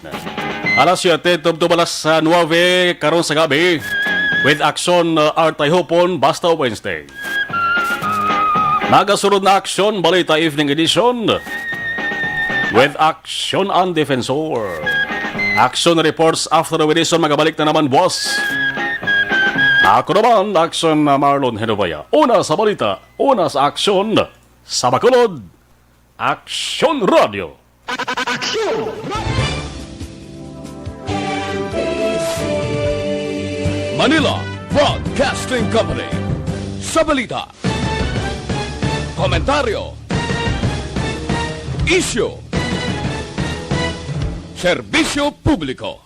Alas siyete tubtob alas nuwebe karon sa gabi, with aksyon, uh, Artay Hopon, basta Wednesday. Nagasunod na aksyon, balita evening edition, with aksyon ang defensor. Action reports after the edition, magabalik na naman, boss. Ako naman, aksyon na Marlon Henobaya. Una sa balita, una sa aksyon, sa Bacolod, Aksyon Radio. Manila Broadcasting Company. Sa balita, komentaryo, isyu, serbisyo publiko.